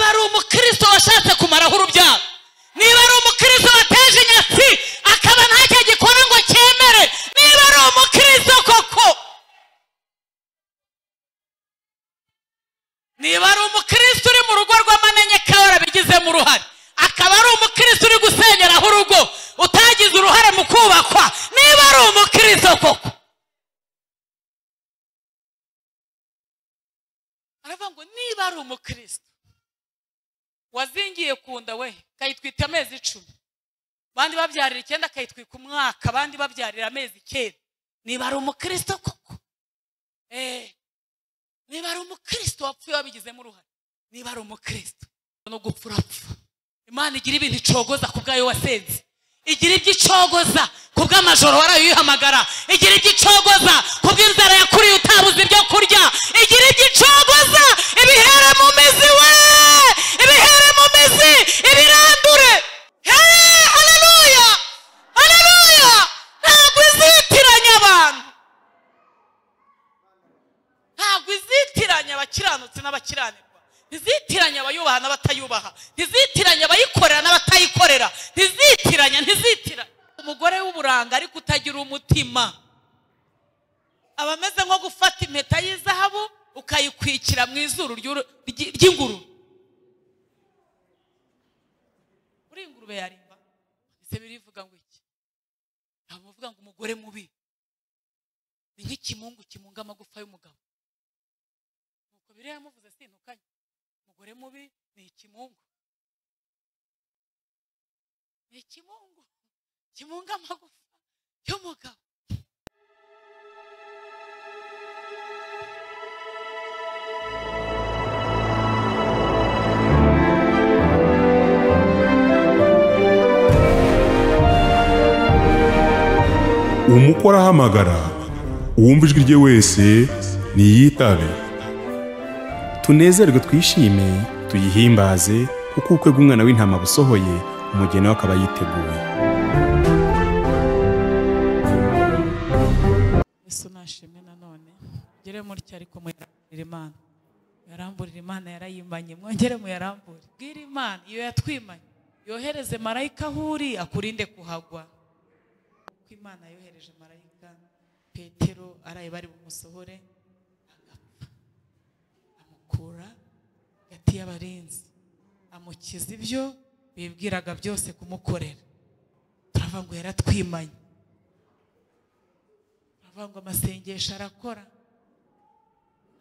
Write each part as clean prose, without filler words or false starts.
Niba ari umukristo washatse kumaraho urubyaro, niba ari umukristo wateje inyatsi akaba ntacyo agikora ngo cyemere, niba ari umukristo koko, niba ari umukristo uri mu rugo rw'amanegeka warabigizemo uruhare, akaba ari umukristo uri gusenyeraho urugo utagize uruhare mu kubakwa, niba ari umukristo koko, aravuga ngo niba ari umukristo wazingiye ku nda we kayitwita amezi 10, bandi babyarira 9 akayitwika umwaka, bandi babyarira amezi 9, niba ari umukristo koko, niba ari umukristo wapfuye wabigizemo uruhare, niba ari umukristo no gupfa urapfa. Imana igira ibintu icogoza ku bwayo wasenze, igira ibyo icogoza ku bw'amajoro warayihamagara, igira ibyo icogoza ku bw'inzara yakuriye utabuze ibyo kurya, igira ibyo icogoza ibihere mu mizi we, ibihere mu mizi, ibirandure. Haleluya, haleluya. Ntabwo izitiranya abantu, ntabwo izitiranya abakiranutsi n'abakiranirwa, ntizitiranya abayubaha n'abatayubaha, ntizitiranya abayikorera n'abatayikorera, ntizitiranya, ntizitiranya. Umugore w'uburanga ariko utagira umutima aba ameze nko gufata impeta y'izahabu ukayikwikira mu izuru ry'ingurube. Uri ingurube yarimba, ese birivuga ngo iki? Ntabwo uvuga ngo umugore mubi ni nk'ikimungu kimunga amagufa y'umugabo. Nuko biriya yamuvuze sintukanye. Umugore mubi ni ikimungu, ni ikimungu kimunga amagufa y'umugabo. Umukora ahamagara, uwumva ijwi rye wese niyitabe. Tunezerwe twishime tuyihimbaze, kuko ubukwe bw'umwana w'intama busohoye, umugeni we akaba yiteguye. Yesu nashimwe. Nanone mugere mutya, ariko muyaramburire Imana, muyaramburire Imana yarayimanye, mwongere muyarambure. Bwira Imana iyo yatwimanye, yohereze marayika aho uri akurinde kuhagwa. Imana yohereje marayika Petero araye bari bumusohore agapfa, amukura hagati y'abarinzi, amukiza ibyo bibwiraga byose kumukorera. Turavuga ngo yaratwimanye, turavuga ngo amasengesho arakora,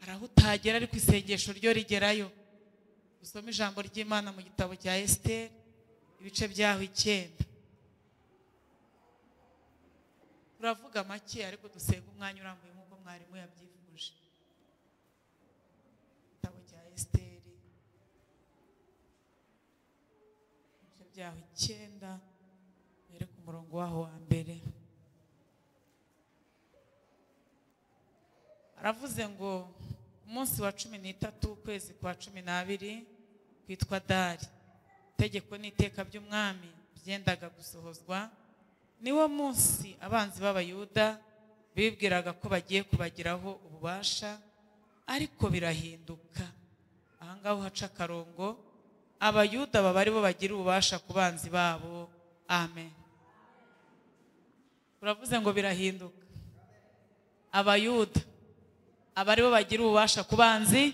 araho utagera ariko isengesho ryo rigerayo. Usome ijambo ry'Imana mu gitabo cya Esiteri ibice byaho 9. Turavuga make ariko dusenga umwanya urambuye nk'uko mwarimu yabyifuje. Igitabo cya Esiteri ibice byaho 9, mbere ku murongo waho wa mbere. Aravuze ngo umunsi wa 13 ukwezi kwa 12 kwitwa Dari, itegeko n'iteka by'umwami byendaga gusohozwa. Niwo munsi abanzi b'Abayuda bibwiraga ko bagiye kubagiraho ububasha, ariko birahinduka. Aha ngaho haca akarongo, Abayuda baba aribo bagira ububasha ku banzi babo. Amen. Uravuze ngo birahinduka, Abayuda aba aribo bagira ububasha ku banzi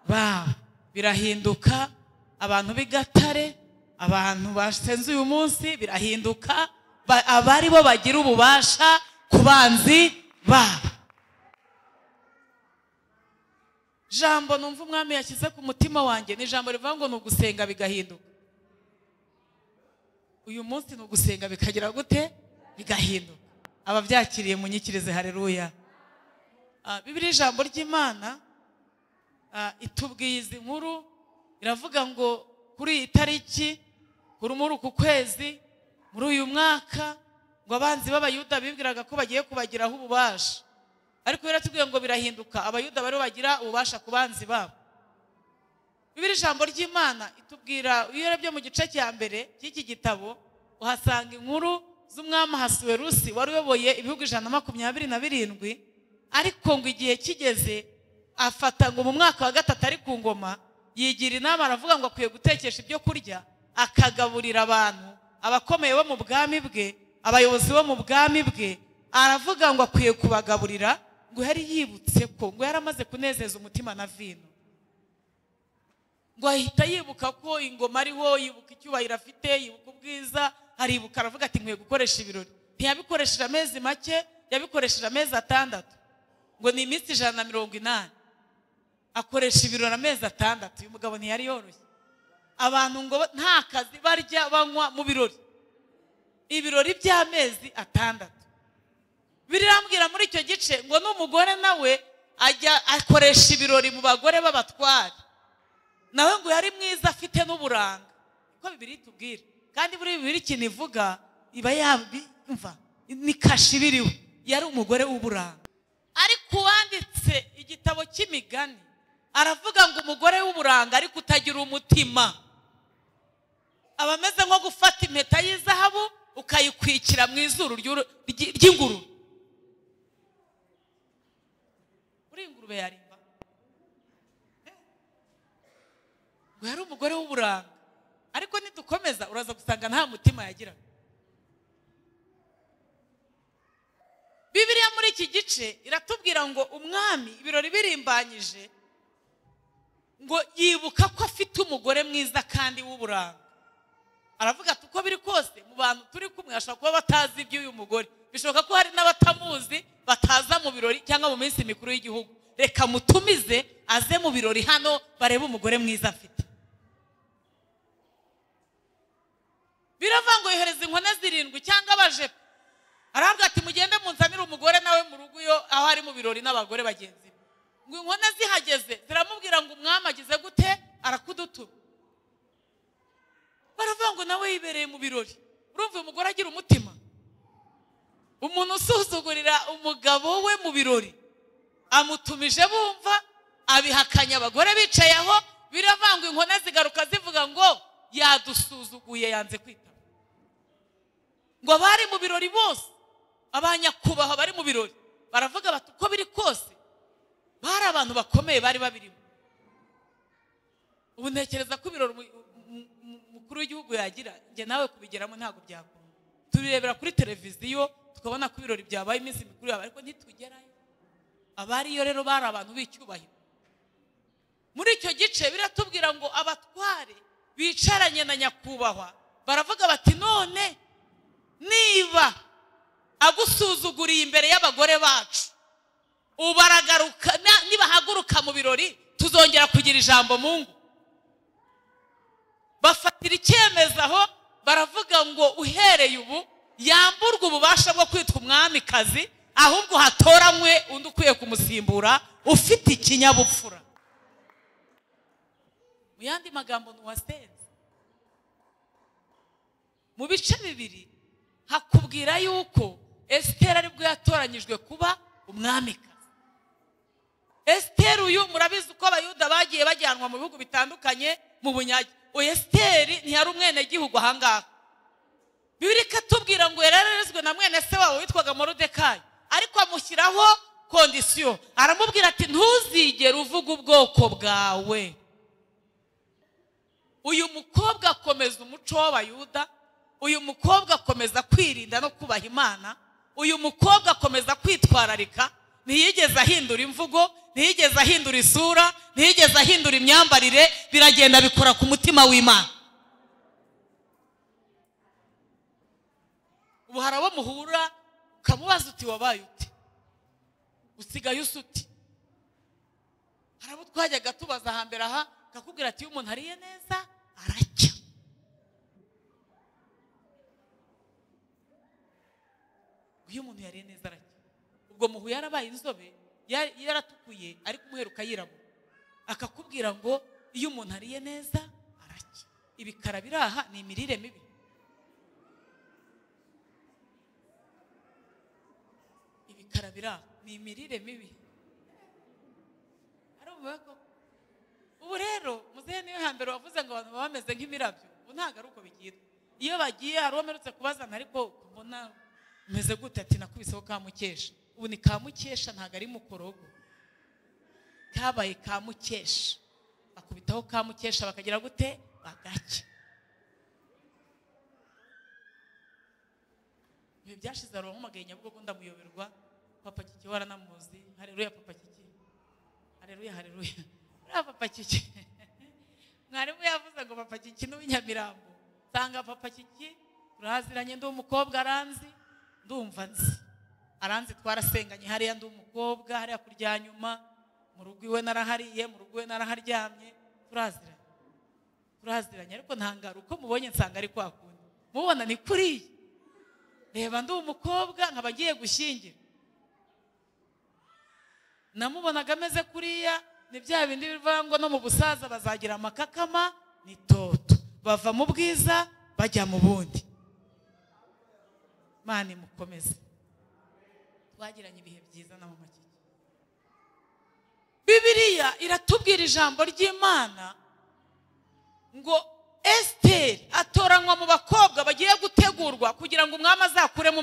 babo. Birahinduka, abantu b'igatare, abantu basenze uyu munsi, birahinduka, abari bo bagira ububasha ku banzi babo. Jambo numva umwami yashyize ku mutima wanjye ni ijambo rivuga ngo ni ugusenga bigahinduka. Uyu munsi ni ugusenga bikagira gute? Bigahinduka. Ababyakiriye munyikirize haleluya. Bibiliya ijambo ry'Imana itubwiye izi nkuru, iravuga ngo kuri iyi tariki, kuri muri uku kwezi, muri uyu mwaka, ngo abanzi b'Abayuda bibwiraga ko bagiye kubagiraho ububasha, ariko yaratubwiye ngo birahinduka, Abayuda bari bagira ububasha ku banzi babo. Bibiliya ijambo ry'Imana itubwira, iyo urebye mu gice cya mbere cy'iki gitabo uhasanga inkuru z'umwami Ahasuwerusi wari uyoboye ibihugu 127, ariko ngo igihe kigeze afata ngo mu mwaka wa 3 ari ku ngoma Yigira inama aravuga ngo akwiye gutekesha ibyo kurya akagaburira abantu, abakomeye bo mu bwami bwe, abayobozi bo mu bwami bwe. Aravuga ngo akwiye kubagaburira, ngo yari yibutse ko ngo yaramaze kunezeza umutima na vino, ngo ahita yibuka ko ingoma ariho, yibuka icyubahiro afite, yibuka ubwiza, aribuka aravuga ati nkwiye gukoresha ibirori. Ntiyabikoresheje amezi make, yabikoresheje amezi 6, ngo ni iminsi 180. Akoresha ibirori amezi 6. Uyu mugabo ntiyari yoroshye. Abantu ngo nta kazi barya banywa mu birori, ibirori by'amezi 6. Birambwira muri icyo gice ngo n'umugore nawe ajya akoresha ibirori mu bagore b'abatware, nawe ngo yari mwiza afite n'uburanga, uko Bibiliya itubwira. Kandi buri Bibiliya ikintu ivuga iba yabimva ni kashi biriwe, yari umugore w'uburanga. Ariko uwanditse igitabo cy'imigani aravuga ngo umugore w'uburanga ariko utagira umutima aba ameze nko gufata impeta y'izahabu ukayikwikira mu izuru ry'ingurube. Uri ingurube yarimba. Ngo yari umugore w'uburanga, ariko nidukomeza uraza gusanga nta mutima yagiraga. Bibiliya muri iki gice iratubwira ngo umwami ibirori birimbanyije, ngo yibuka ko afite umugore mwiza kandi w'uburanga. Aravuga ati uko biri kose mu bantu turi kumwe ashobora kuba batazi iby'uyu mugore, bishoboka ko hari n'abatamuzi bataza mu birori cyangwa mu minsi mikuru y'igihugu, reka mutumize aze mu birori hano barebe umugore mwiza afite. Biravuga ngo yohereza inkone 7 cyangwa abajepe, aravuga ati mugende munzanire umugore nawe mu rugo iyo aho ari mu birori n'abagore bagenzi be. Ngo inkone zihageze ziramubwira ngo umwami agize gute, arakudutuma. Baravuga ngo nawe yibereye mu birori. Urumva uyu mugore agira umutima? Umuntu usuzugurira umugabo we mu birori, amutumije bumva, abihakanya abagore bicaye aho. Biravangwa inkone zigaruka zivuga ngo yadusuzuguye yanze kwitaba. Ngo bari mu birori bose, abanyakubahwa bari mu birori, baravuga bati uko biri kose bari abantu bakomeye bari babirimo. Ubu ntekereza ko ibirori umukuru w'igihugu yagira, njye nawe kubigeramo ntabwo byakunda. Tubirebera kuri televiziyo tukabona ko ibirori byabaye, iminsi mikuru yabaye, ariko ntitugerayo. Abariyo rero bari abantu b'icyubahiro. Muri icyo gice biratubwira ngo abatware bicaranye na nyakubahwa baravuga bati none niba agusuzuguriye imbere y'abagore bacu, ubaragaruka nibahaguruka mu birori tuzongera kugira ijambo mu ngo. Bafatira icyemezo aho, baravuga ngo uhereye ubu yamburwe ububasha bwo kwitwa umwamikazi, ahubwo hatoranywe undi ukwiye kumusimbura ufite ikinyabupfura. Mu yandi magambo ni uwasenze. Mu bice 2 hakubwira yuko Esiteri aribwo yatoranyijwe kuba umwamikazi. Esiteri uyu murabizi uko abayuda bagiye bajyanwa mu bihugu bitandukanye mu bunyage. Uyu Esiteri ntiyari umwenegihugu ahangaha. Bibiliya ikatubwira ngo yararezwe na mwene se wabo witwaga Moridekayi, ariko amushyiraho kondisiyo, aramubwira ati ntuzigere uvuga ubwoko bwawe. Uyu mukobwa akomeza umuco w'abayuda, uyu mukobwa akomeza kwirinda no kubaha Imana, uyu mukobwa akomeza kwitwararika, ntiyigeze ahindura imvugo, ntiyigeze ahindura isura, ntiyigeze ahindura imyambarire, biragenda bikora ku mutima w'Imana. Ubu hari abo muhura ukamubaza uti wabaye ute, usigaye usuti. Hari abo twajyaga tubaza hambere aha, akakubwira ati iyo umuntu ariye neza aracya. Iyo umuntu yariye neza aracya. Ubwo muhu yarabaye inzobe, yaratukuye, ariko umuheruka yirabura. Akakubwira ngo iyo umuntu ariye neza aracya. Ibikara biraha ni imirire mibi. Ibikara biraha ni imirire mibi. Ubu rero muzehe niyo hambere wavuze ngo abantu baba bameze nk'imirabyo, ubu ntabwo ari uko bigira. Iyo bagiye hari uwo mperutse kubazana, ariko mbona umeze gute, ati nakubiseho ka mukesha. Ubu ni ka mukesha, ntabwo ari mukorogo, kabaye ka mukesha. Bakubitaho ka mukesha bakagira gute? Bagacya. Ibihe byashize hari uwampamagaye Nyabugogo ndamuyoberwa. Papa Kiki waranamuzi. Haleluya Papa Kiki. Haleluya, haleluya. Uriya Papa Kiki. Mwarimu yavuze ngo Papa Kiki ni uw'inyamirambo. Nsanga Papa Kiki turaziranye, ndi umukobwa aranzi, ndumva nzi. Aranzi twarasenganye hariya ndi umukobwa, hariya kurya nyuma, mu rugo iwe narahariye, mu rugo iwe naraharyamye, turaziranye. Turaziranye ariko ntangara uko mubonye nsanga ari kwa kundi. Mubona ni kuriya. Reba ndi umukobwa nkaba ngiye gushyingira. Namubonaga ameze kuriya, ni bya bindi bivuga ngo no mu busaza bazagira amakakama ni toto. Bava mu bwiza bajya mu bundi. Mani mukomeze. Twagiranye ibihe byiza na Mama Kiki. Bibiliya iratubwira ijambo ry'Imana ngo Esiteri atoranywa mu bakobwa bagiye gutegurwa kugira ngo umwami azakuremo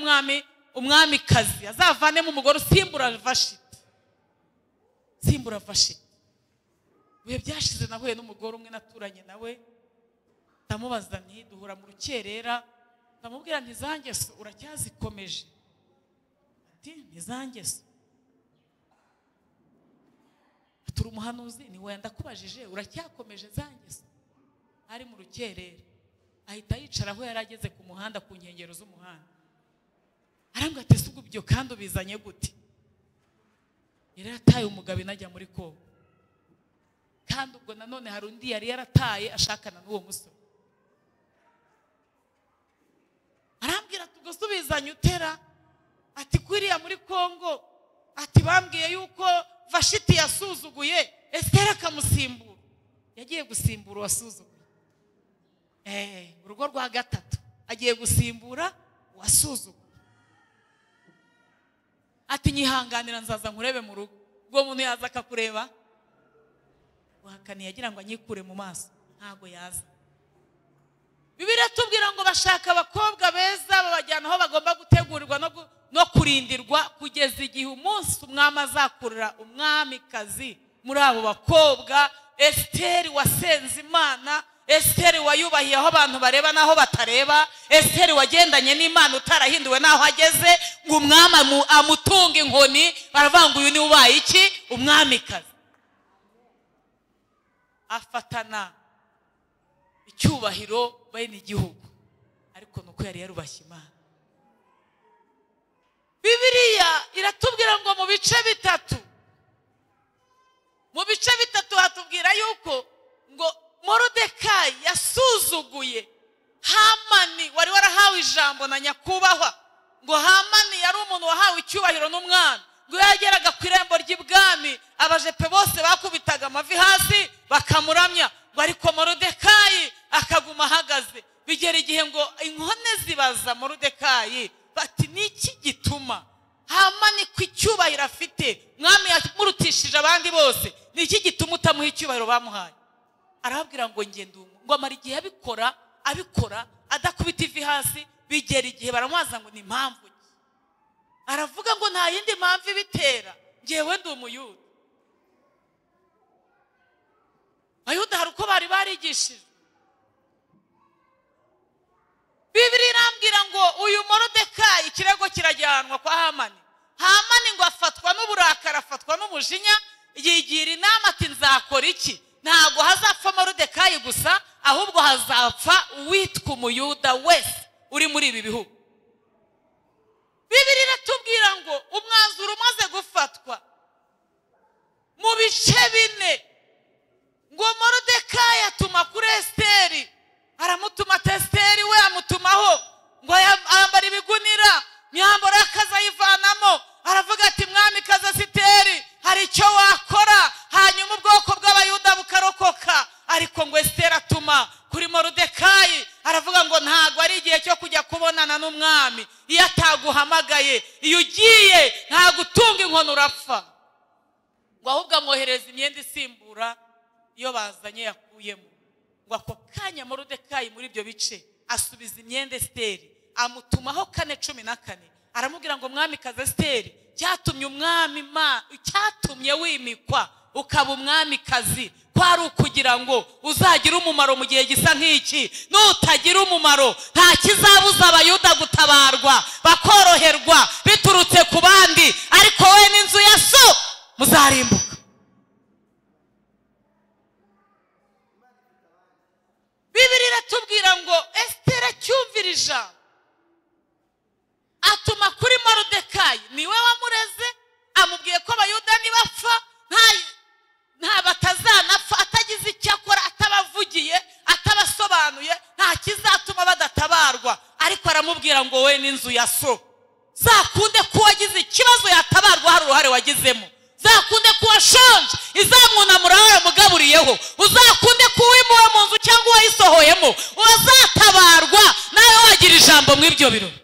umwamikazi, azavanemo umugore usimbura Vashiti. Simbura Vashiti. Ibihe byashize nahuye n'umugore umwe naturanye nawe, ndamubaza nti duhura mu rukerera, ndamubwira nti zangeso uracyazikomeje? Ati ntizangeso. Turi umuhanuzi ni we ndakubajije uracyakomeje zangeso? Ari mu rukerera ahita yicara aho yari ageze ku muhanda, ku nkengero z'umuhanda. Arambwira ati ese ubwo ibyo kandi ubizanye gute? Yari yarataye umugabo inajya muri Kongo, kandi ubwo nanone hari undi yari yarataye ashakana n'uwo musore. Arambwira ati ubwo subizanye utera? Ati kuriya muri Kongo, ati bambwiye yuko Vashiti yasuzuguye Esiteri akamusimbura. Yagiye gusimbura uwasuzuguye. Urugo rwa gatatu agiye gusimbura uwasuzuguye. Ati nyihanganira nzaza nkurebe mu rugo. Ubwo muntu yaza akakureba, wahakaniye agira ngo anyikure mu maso, ntago yaza. Bibiliya tubwira ngo bashaka abakobwa beza babajyana aho bagomba gutegurirwa no kurindirwa kugeza igihe umunsi umwami azakurira umwamikazi muri abo bakobwa. Esiteri wasenze Imana, Esiteri wayubahiye aho abantu bareba n'aho batareba, Esiteri wagendanye n'Imana utarahinduwe n'aho ageze, ngo umwami amutunga inkoni, baravuga ngo uyu ni ubaye iki? Umwamikazi. Afatana icyubahiro bene igihugu, ariko nuko yari yarubashye Imana. Bibiliya iratubwira ngo mu bice bitatu, mu bice bitatu hatubwira yuko ngo Moridekayi yasuzuguye Hamani wari warahawe ijambo na nyakubahwa. Ngo Hamani yari umuntu wahawe icyubahiro n'umwami, ngo yageraga ku irembo ry'ibwami abajepe bose bakubitaga amavi hasi bakamuramya, ngo ariko Moridekayi akaguma ahagaze. Bigera igihe ngo inkone zibaza Moridekayi bati niki gituma Hamani ku icyubahiro afite, mwami yamurutishije abandi bose, niki gituma utamuha icyubahiro bamuhaye? Arababwira ngo ngende ngo amara igihe abikora adakubita ivi hasi. Bigera igihe baramubaza ngo ni impamvu ki? Aravuga ngo nta yindi mpamvu ibitera, ngewe ndi umuyuda. Abayuda hari uko bari barigishijwe. Bibiliya irambwira ngo uyu Moridekayi ikirego kirajyanwa kwa Hamani. Hamani ngo afatwa n'uburakari, afatwa n'umujinya, yigira inama ati nzakora iki? Ntabwo hazapfa Moridekayi gusa, ahubwo hazapfa uwitwa umuyuda wese uri muri ibi bihugu. Bibiliya iratubwira ngo umwanzuro umaze gufatwa mu bice bine, ngo Moridekayi atuma kuri Esiteri, aramutuma Esiteri we amutumaho ngo yambara ibigunira, imyambaro y'akazi ayivanamo, aravuga ati mwamikazi Esiteri hari icyo wakora hanyuma ubwoko bw'abayuda bukarokoka. Ariko ngo Esiteri atuma kuri Moridekayi aravuga ngo ntago ari igihe cyo kujya kubonana n'umwami, iyo ataguhamagaye, iyo ugiye ntago utunga inkono urapfa. Ngo ahubwo amwohereza imyenda isimbura iyo bazanye yakuyemo. Ngo ako kanya Moridekayi muri ibyo bice asubiza imyenda Esiteri, amutumaho 4:14, aramubwira ngo mwamikazi Esiteri, cyatumye umwami cyatumye wimikwa ukaba umwamikazi, kwari ukugira ngo uzagire umumaro mu gihe gisa nk'iki. Nutagira umumaro nta kizabuza abayuda gutabarwa bakoroherwa biturutse ku bandi, ariko wowe n'inzu ya so muzarimbuka. Bibiri iratubwira ngo Esiteri acyumvira ijambo atuma kuri Moridekayi, niwe wamureze, amubwiye ko abayuda nibapfa nta batazanapfa atagize icyo akora, atabavugiye, atabasobanuye, nta kizatuma badatabarwa. Ariko aramubwira ngo we n'inzu ya so zakunde ko wagize ikibazo yatabarwa hari uruhare wagizemo, zakunde ko washonje izamwunamura waramugaburiyeho, uzakunde ko uwimuwe mu nzu cyangwa uwayisohoyemo wazatabarwa nawe wagira ijambo mu ibyo birori.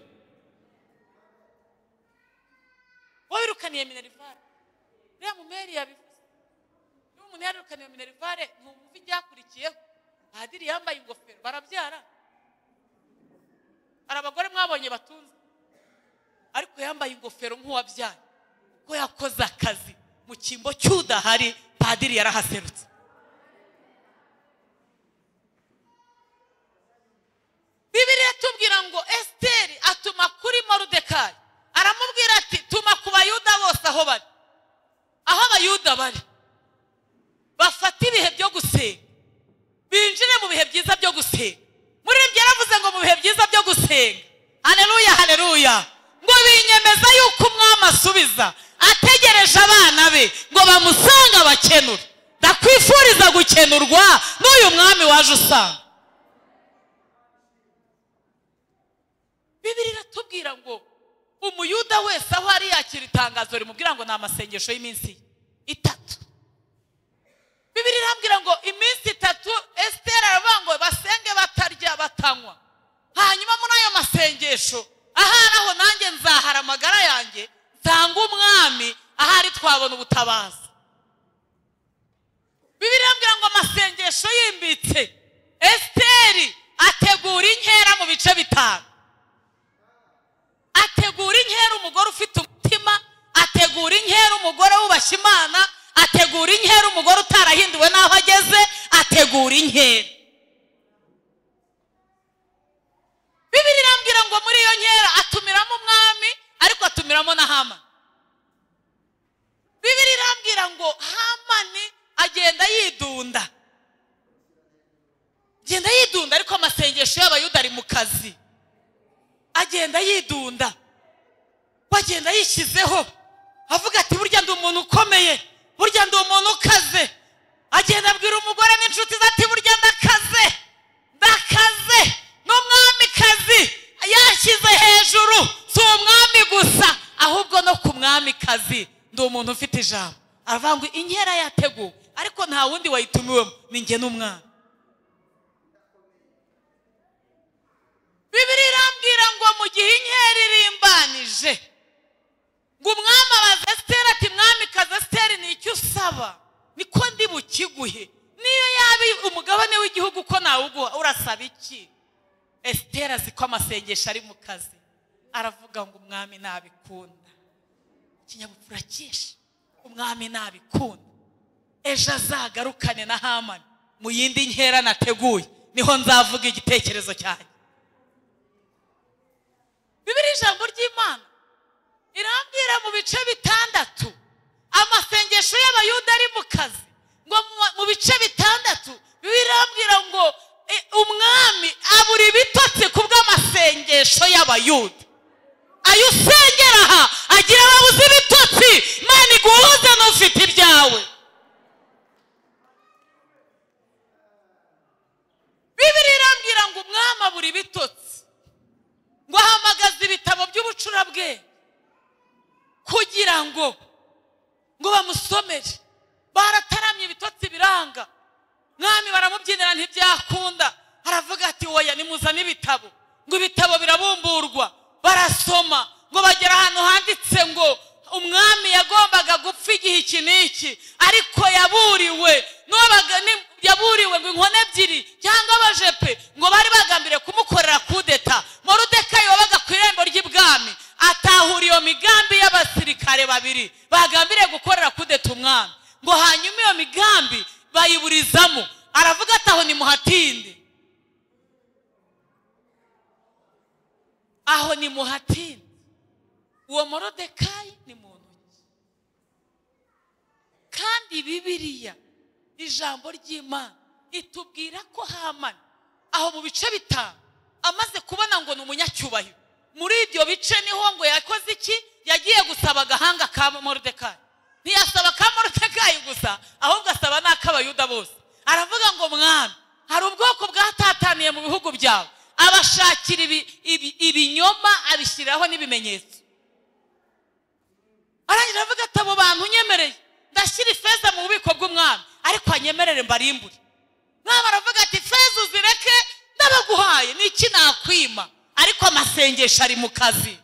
Wabirukaniye minerivare, uriya mumeri yabivuze. Niba umuntu yarirukaniye minerivare ntumva ibyakurikiyeho. Padiri yambaye ingofero barabyara, hari abagore mwabonye batunze, ariko yambaye ingofero nk'uwabyaye kuko yakoze akazi mu cyimbo cy'udahari. Padiri yarahaserutse. Bibiri iratubwira ngo Esiteri atuma kuri Moridekayi, aramubwira ati tuma ku bayuda bose aho bari, aho abayuda bari bafata ibihe byo gusenga, binjire mu bihe byiza byo gusenga. Muri ibyo yaravuze ngo mu bihe byiza byo gusenga, haleluya haleluya, ngo binyemeza yuko umwami asubiza ategereje abana be ngo bamusanga bakenure. Ndakwifuriza gukenurwa n'uyu mwami waje usanga. Bibiri iratubwira ngo umuyuda wese aho ari yakira itangazo rimubwira ngo ni amasengesho y'iminsi itatu. Bibiri irambwira ngo iminsi itatu Esiteri aravuga ngo basenge batarya batanywa, hanyuma muri ayo masengesho ahari aho nanjye nzahara amagara yanjye nsanga umwami, ahari twabona ubutabazi. Bibiri irambwira ngo amasengesho yimbitse, Esiteri ategura inkera mu bice bitanu. Ategura inkera umugore ufite umutima, ategura inkera umugore wubashye Imana, ategura inkera umugore utarahinduwe n'aho ageze, ategura inkera. Bibiri irambwira ngo muri iyo nkera atumiramo umwami, ariko atumiramo na Hamani. Bibiri irambwira ngo Hamani agenda yidunda, agenda yidunda, ariko amasengesho y'abayuda ari mu kazi. Agenda yidunda, bagenda yishyizeho, avuga ati burya ndi umuntu ukomeye, burya ndi umuntu ukaze. Agenda abwira umugore n'inshuti ze ati burya ndakaze, ndakaze, n'umwamikazi yashyize hejuru, si umwami gusa ahubwo no ku mwamikazi ndi umuntu ufite ijambo. Aravuga ngo inkera yateguwe ariko nta wundi wayitumiwemo, ni njye n'umwami. Bibiri irambwira ngo mu gihe inkera irimbanije, ngo umwami abaza Esiteri ati mwamikazi Esiteri ni icyo usaba niko ndi bukiguhe, niyo yaba umugabane w'igihugu ko nawuguha, urasaba iki? Esiteri azi ko amasengesho ari mu kazi, aravuga ngo umwami nabikunda. Ikinyabupfura cyinshi, umwami nabikunda, ejo azagarukane na Hamani mu yindi nkera nateguye, niho nzavuga igitekerezo cyanjye. Bibiri ijambo ry'Imana irambwira mu bice bitandatu amasengesho y'abayuda ari mu kazi, ngo mu bice bitandatu Bibiri irambwira ngo umwami abura ibitotsi kubw'amasengesho y'abayuda. Ayo usengera aha agira ababuze ibitotsi, Imana iguhuze n'ufite ibyawe. Bibiri irambwira ngo umwami abura ibitotsi, ngo ahamagaze ibitabo by'ubucurabwenge kugira ngo bamusomere. Barataramye ibitotsi biranga, mwami baramubyinira ntibyakunda. Aravuga ati oya nimuzane ibitabo. Ngo ibitabo birabumburwa, barasoma, ngo bagera ahantu handitse ngo umwami yagombaga gupfa igihe iki n'iki, ariko yaburiwe yaburiwe ngo inkone ebyiri cyangwa abajepe ngo bari bagambiriye kumukorera kudeta. Moridekayi wabaga ku irembo ry'ibwami atahura iyo migambi y'abasirikare babiri bagambiriye gukorera kudeta umwami, ngo hanyuma Aho ni muhatini. Uwo Morodekayi ni muntu ki? Kandi Bibiliya ijambo ry'Imana itubwira ko Hamani aho mu bice 5 amaze kubona ngo ni umunyacyubahiro, muri ibyo bice niho ngo yakoze iki? Yagiye gusaba agahanga ka Morodekayi. Ntiyasaba ka Morodekayi gusa, ahubwo asaba n'ak'Abayuda bose. Aravuga ngo mwami, hari ubwoko bwatataniye mu bihugu byawe, abashakira ibinyoma abishyiraho n'ibimenyetso. Arangira avuga ati abo bantu nyemereye ndashyira ifeza mu bubiko bw'umwami, ariko anyemerere mbarimbure. Mwami aravuga ati ifeza uzireke ndabaguhaye, niki nakwima, ariko amasengesho ari mu kazi.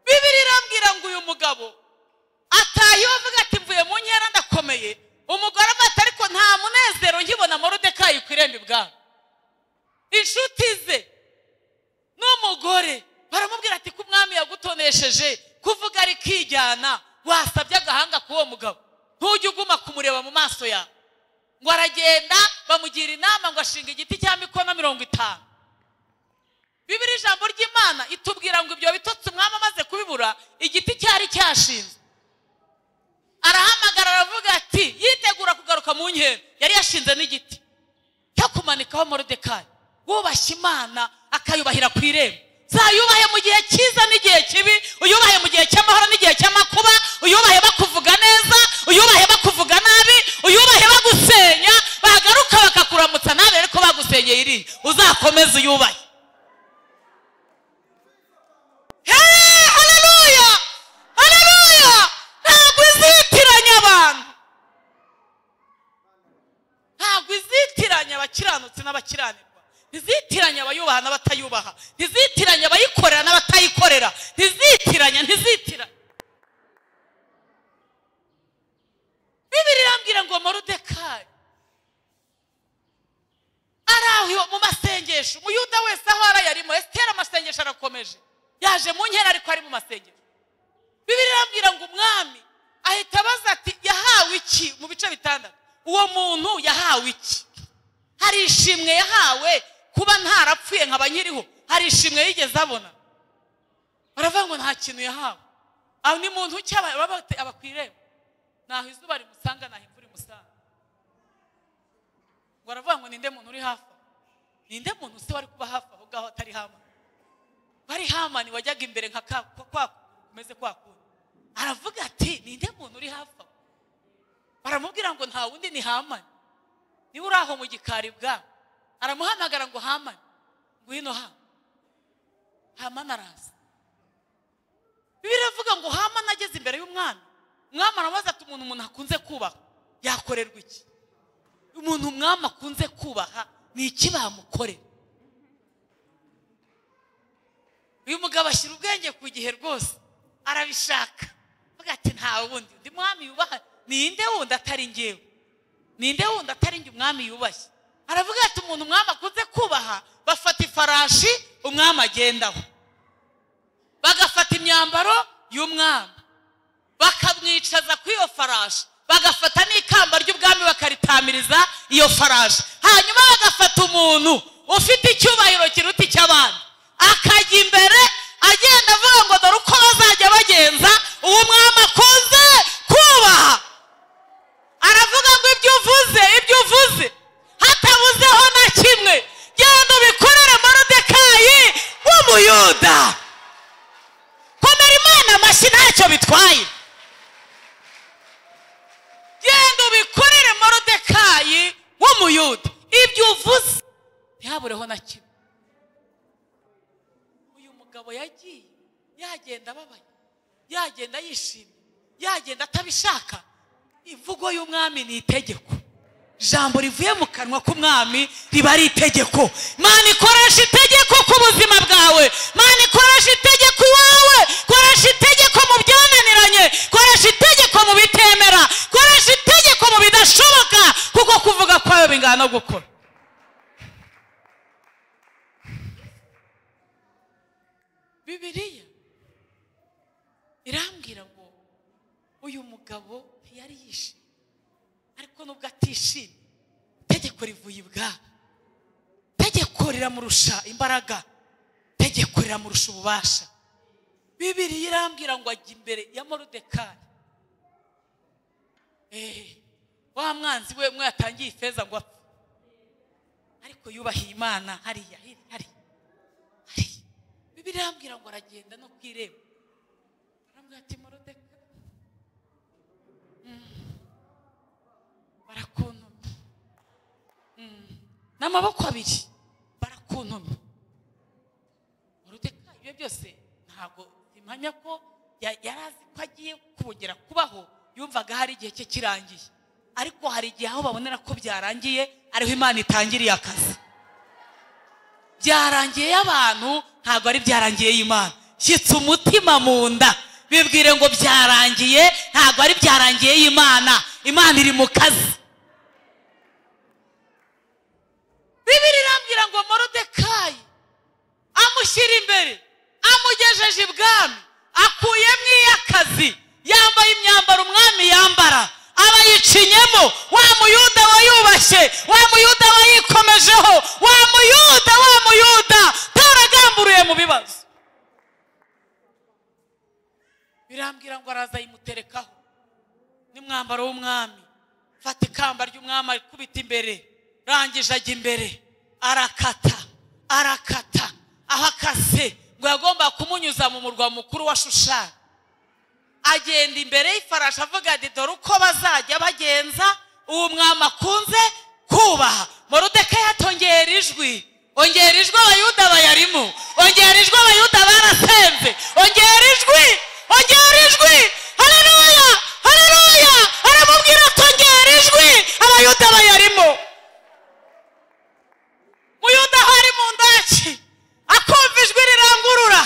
Bibiliya irambwira ngo uyu mugabo ataye avuga ati mvuye mu nkera ndakomeye. Umugore ati ariko nta munezero nkibona Morodekayi ku irembo ibwami. Inshuti ze n'umugore baramubwira ati ko umwami yagutonesheje kuvuga ari kijyana, wasabye agahanga k'uwo mugabo, ntujye uguma kumureba mu maso yawe. Ngo aragenda bamugira inama ngo ashinga igiti cya mikono 50. Bibiliya ijambo ry'Imana itubwira ngo ibyo bitotsi umwami amaze kubibura, igiti cyari cyashinzwe. Arahamagara aravuga ati yitegura kugaruka mu nkera, yari yashinze n'igiti cyo kumanikaho Morodekayi. Wubashye Imana akayubahira ku irembo. Zayubahe mu gihe cyiza n'igihe kibi, uyubahe mu gihe cy'amahoro n'igihe cy'amakuba, uyubahe bakuvuga neza, uyubahe bakuvuga nabi, uyubahe bagusenya, bagaruka bakakuramutsa nabi ariko bagusenyeye iri, uzakomeze uyubahe. Hey, haleluya! Haleluya! Ntabwo izitiranya abantu. Ntabwo izitiranya abakiranutsi n'abakiranirwa. Ntizitiranya abayubaha n'abatayubaha. Ntizitiranya abayikorera n'abatayikorera. Ntizitiranya, ntizitiranya. Bibiliya irambwira ngo Morodekayi ari aho mu masengesho, Umuyuda wese aho ari yarimo. Esiteri amasengesho arakomeje, yaje mu nkera ariko ari mu masengesho. Bibiliya irambwira ngo umwami ahita abaza ati yahawe iki mu bice 6? Uwo muntu yahawe iki? Hari ishimwe yahawe kuba ntarapfuye nkaba nkiriho? Hari ishimwe yigeze abona? Baravuga ngo nta kintu yahawe. Aho ni muntu cyaba abakwireba, naho izuba rimusanga, naho imvura imusanga. Ngo aravuga ngo ninde muntu uri hafi? Ninde muntu se wari kuba hafi aho ngaho atari Hamani? Bari Hamani wajyaga imbere nka kwa kumeze kwa kundi. Aravuga ati ninde muntu uri hafi aho? Baramubwira ngo nta wundi ni Hamani, niwe uri aho mu gikari bwa. Aramuhamagara ngo Hamani ngwino hano. Hamani araza. Bibiliya iravuga ngo Hamani ageze imbere y'umwami, umwami aramubaza ati umuntu akunze kubaha yakorerwa iki? Umuntu umwami akunze kubaha ni iki bamukorera? Uyu mugabo ashyira ubwenge ku gihe rwose, arabishaka. Avuga ati nta wundi undi mwami yubaha, ninde wundi atari njyewe? Ninde wundi atari njye umwami yubashye? Aravuga ati umuntu umwami akunze kubaha, bafata ifarashi umwami agendaho, bagafata imyambaro y'umwami bakamwicaza ku iyo farashi, bagafata n'ikamba ry'ubwami bakaritamiriza iyo farashi, hanyuma bagafata umuntu ufite icyubahiro kiruta icy'abandi akajya imbere agenda avuga ngo dore uko bazajya bagenza uwo mwami akunze kubaha. Aravuga ngo ibyo uvuze, ibyo uvuze hatabuzeho na kimwe, genda ubikorere Morodekayi w'Umuyuda. Komera Imana amashyi ntacyo bitwaye. Genda ubikorere Morodekayi w'Umuyuda, ibyo uvuze ntihabureho na kimwe. Uyu mugabo yagiye yagenda ababaye, yagenda yishimye, yagenda atabishaka. Imvugo y'umwami ni itegeko. Ijambo rivuye mu kanwa k'umwami riba ari itegeko. Imana ikoresha itegeko ku buzima bwawe. Imana ikoresha itegeko iwawe. Koresha itegeko mu byananiranye, koresha itegeko mu bitemera, koresha itegeko mu bidashoboka, kuko kuvuga kwawe bingana no gukora. Bibiliya irambwira ngo uyu mugabo ntiyari yishimye, ariko nubwo atishimye, itegeko rivuye ibwami. Itegeko Tegeko riramurusha imbaraga, tegeko riramurusha ububasha. Bibiliya irambwira ngo ajya imbere ya Moridekayi. Wa mwanzi we mwe yatangiye ifeza ngo apfe, ariko yubahiye Imana hariya hariya. Bibiliya irambwira ngo aragenda no ku irembo, arambwira ati Moridekayi barakuntumye n'amaboko abiri, barakuntumye. Moridekayi ibyo byose ntabwo impamya ko yari azi ko agiye kongera kubaho, yumvaga hari igihe cye kirangiye. Ariko hari igihe aho babonera ko byarangiye ariho Imana itangiriye akazi. Byarangiye y'abantu ntabwo ari byarangiye y'Imana. Shyitsa umutima mu nda, bibwire ngo byarangiye ntabwo ari byarangiye y'Imana. Imana iri mu kazi. Bibiliya irambwira ngo Moridekayi amushyira imbere, amugejeje ibwami, akuyemo iy'akazi, yambaye imyambaro umwami yambara, aba yicinyemo. Wa muyuda wayubashye, wa muyuda wayikomejeho, wa muyuda taragamburuye mu bibazo. Birambwira ngo araza yimuterekaho n'umwambaro w'umwami, fata ikamba ry'umwami arikubita imbere, rangije ajya imbere, arakata arakata. Aho akase ngo yagomba kumunyuza mu murwa mukuru wa Shushani. Agenda imbere y'ifarashi avuga ati dore uko bazajya bagenza uwo mwami akunze kubaha. Moridekayi atongera ijwi, ongera ijwi abayuda bayarimo, ongera ijwi abayuda barasenze, ongera ijwi, ongera ijwi. Haleluya, haleluya. Aramubwira atongera ijwi abayuda bayarimo. Muyuda hari mu ndaki akumva ijwi rirangurura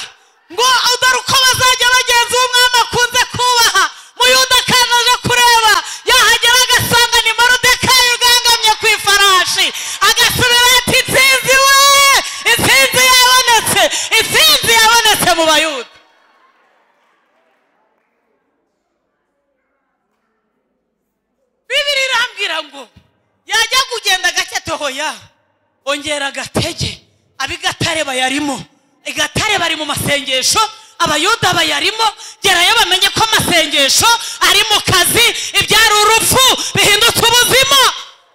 ngo dore uko bazajya bagenza uwo mwami akunze kubaha. Muyuda akaza kureba, yahagera agasanga ni Moridekayi ugangamye ku ifarashi, agasubira ati intsinzi we, intsinzi yabonetse, intsinzi yabonetse mu Bayuda. Bibiliya irambwira ngo yajya kugenda gake tohoya, ongera agatege. Abigatare bayarimo, igatare bari mu masengesho, abayuda bayarimo. Gerayo bamenye ko amasengesho ari mu kazi, ibyari urupfu bihindutse ubuzima.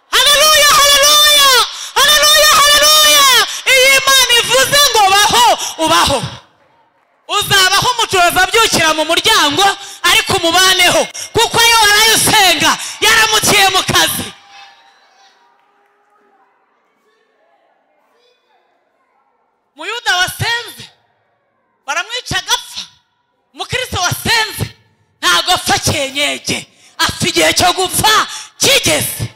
Haleluya, haleluya, haleluya, haleluya. Iyi Imana ivuze ngo baho, ubaho. Uzabaho umucuruzi abyukira mu muryango, ariko umubaneho, kuko iyo waraye usenga yaramukiye mu kazi. Muyuda wasenze baramwica agapfa, umukristo wasenze ntabwo apfa kenyege, apfa igihe cyo gupfa kigeze.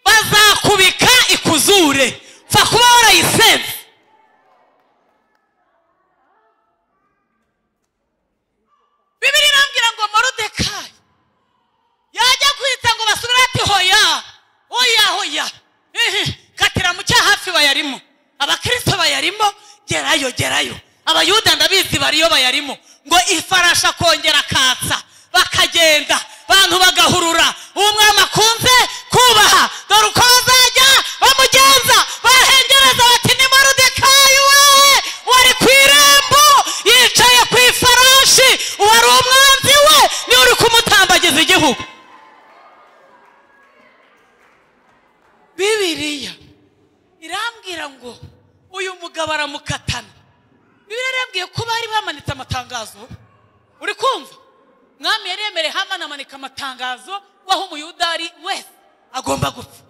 Bazakubika ikuzure, pfa kuba warayisenze. Bibiliya irambwira ngo Moridekayi yajya kwita ngo basubire ati hoya hoya hoya, katira mu cyaha hafi bayarimo, abakristo bayarimo, gerayo gerayo. Abayuda ndabizi bariyo bayarimo. Ngo ifarasha kongera akatsa, bakagenda bantu bagahurura, uwo mwami akunze kubaha, dore uko bazajya bamugenza. Bahengereza bati ni Moridekayi we wari ku irembo yicaye ku ifarashi, uwari umwanzi we niwe uri kumutambagiza igihugu. Bibiliya irambwira ngo uyu mugabo aramukatana. Bibiliya irambwiye ko bari bamanitse amatangazo, uri kumva? Mwami yari yemereye Hamani amanika amatangazo waho umuyuda ari wese agomba gupfa.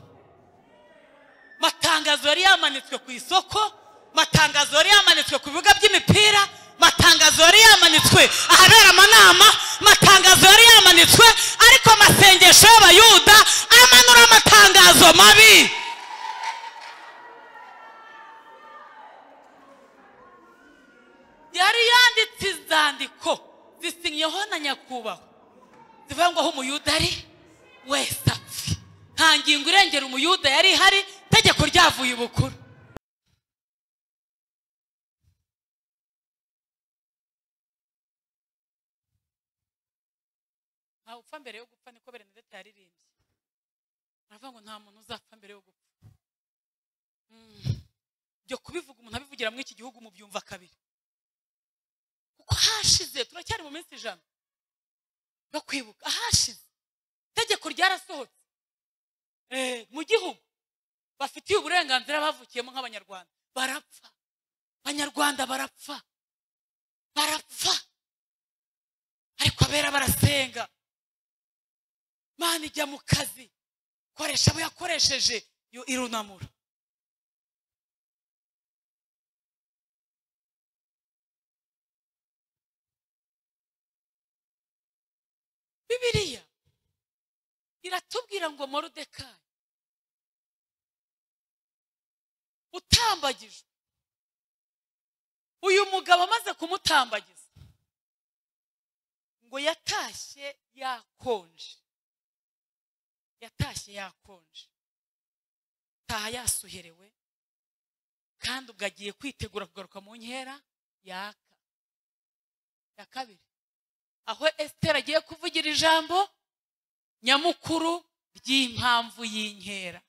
Matangazo yari yamanitswe ku isoko, matangazo yari yamanitswe ku bibuga by'imipira, matangazo yari yamanitswe ahabera amanama, matangazo yari yamanitswe. Ariko amasengesho y'abayuda amanura amatangazo mabi. Yari yanditse inzandiko zisinyeho na nyakubahwa zivuga ngo aho umuyuda ari wese apfe. Nta ngingo irengera umuyuda yari ihari, itegeko ryavuye ubukuru. Ntawe upfa mbere yo gupfa, niko Bernadette yaririmbye. Aravuga ngo nta muntu uzapfa mbere yo gupfa. Byo kubivuga umuntu abivugira muri iki gihugu mubyumva kabiri, kuko hashize, turacyari mu minsi 100 yo kwibuka. Ahashize itegeko ryarasohotse mu gihugu bafitiye uburenganzira bavukiyemo nk'abanyarwanda. Barapfa, abanyarwanda barapfa, barapfa, ariko abera barasenga. Imana ijya mu kazi, koresha abo yakoresheje yo irunamura. Bibiliya iratubwira ngo Moridekayi utambagijwe, uyu mugabo amaze kumutambagiza ngo yatashye yakonje, yatashye yakonje, taha yasuherewe, kandi ubwo agiye kwitegura kugaruka mu nkera yaka ya kabiri, aho Esther agiye kuvugira ijambo nyamukuru ry'impamvu y'inkera.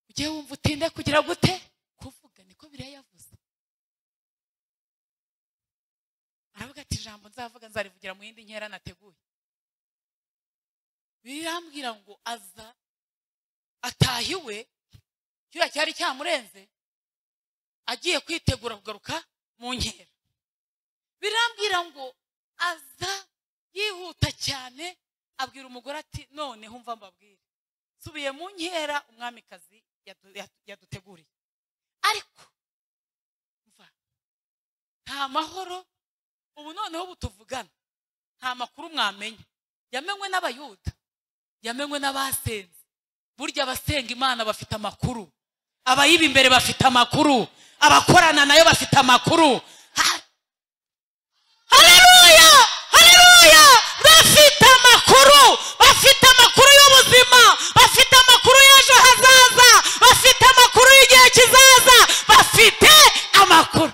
Ugiye wumva utinde kugira gute kuvuga, niko biriya yavuze. Aravuga ati ijambo nzavuga nzarivugira mu yindi nkera nateguye. Birambwira ngo aza atahiwe, cyuya cyari cyamurenze, agiye kwitegura kugaruka mu nkera. Birambwira ngo aza yihuta cyane, abwira umugore ati noneho umva mbabwire, subiye mu nkera umwamikazi yaduteguriye, ariko mva nta mahoro ubu noneho butuvugana, nta makuru mwamenye. Yamenywe n'abayuda, yamenywe n'abasenze. Burya abasenga Imana bafite amakuru, abayiba imbere bafite amakuru, abakorana nayo bafite amakuru. Haleluya, haleluya! Bafite amakuru, bafite amakuru y'ubuzima, bafite amakuru y'ejo hazaza, bafite amakuru y'igihe kizaza, bafite amakuru.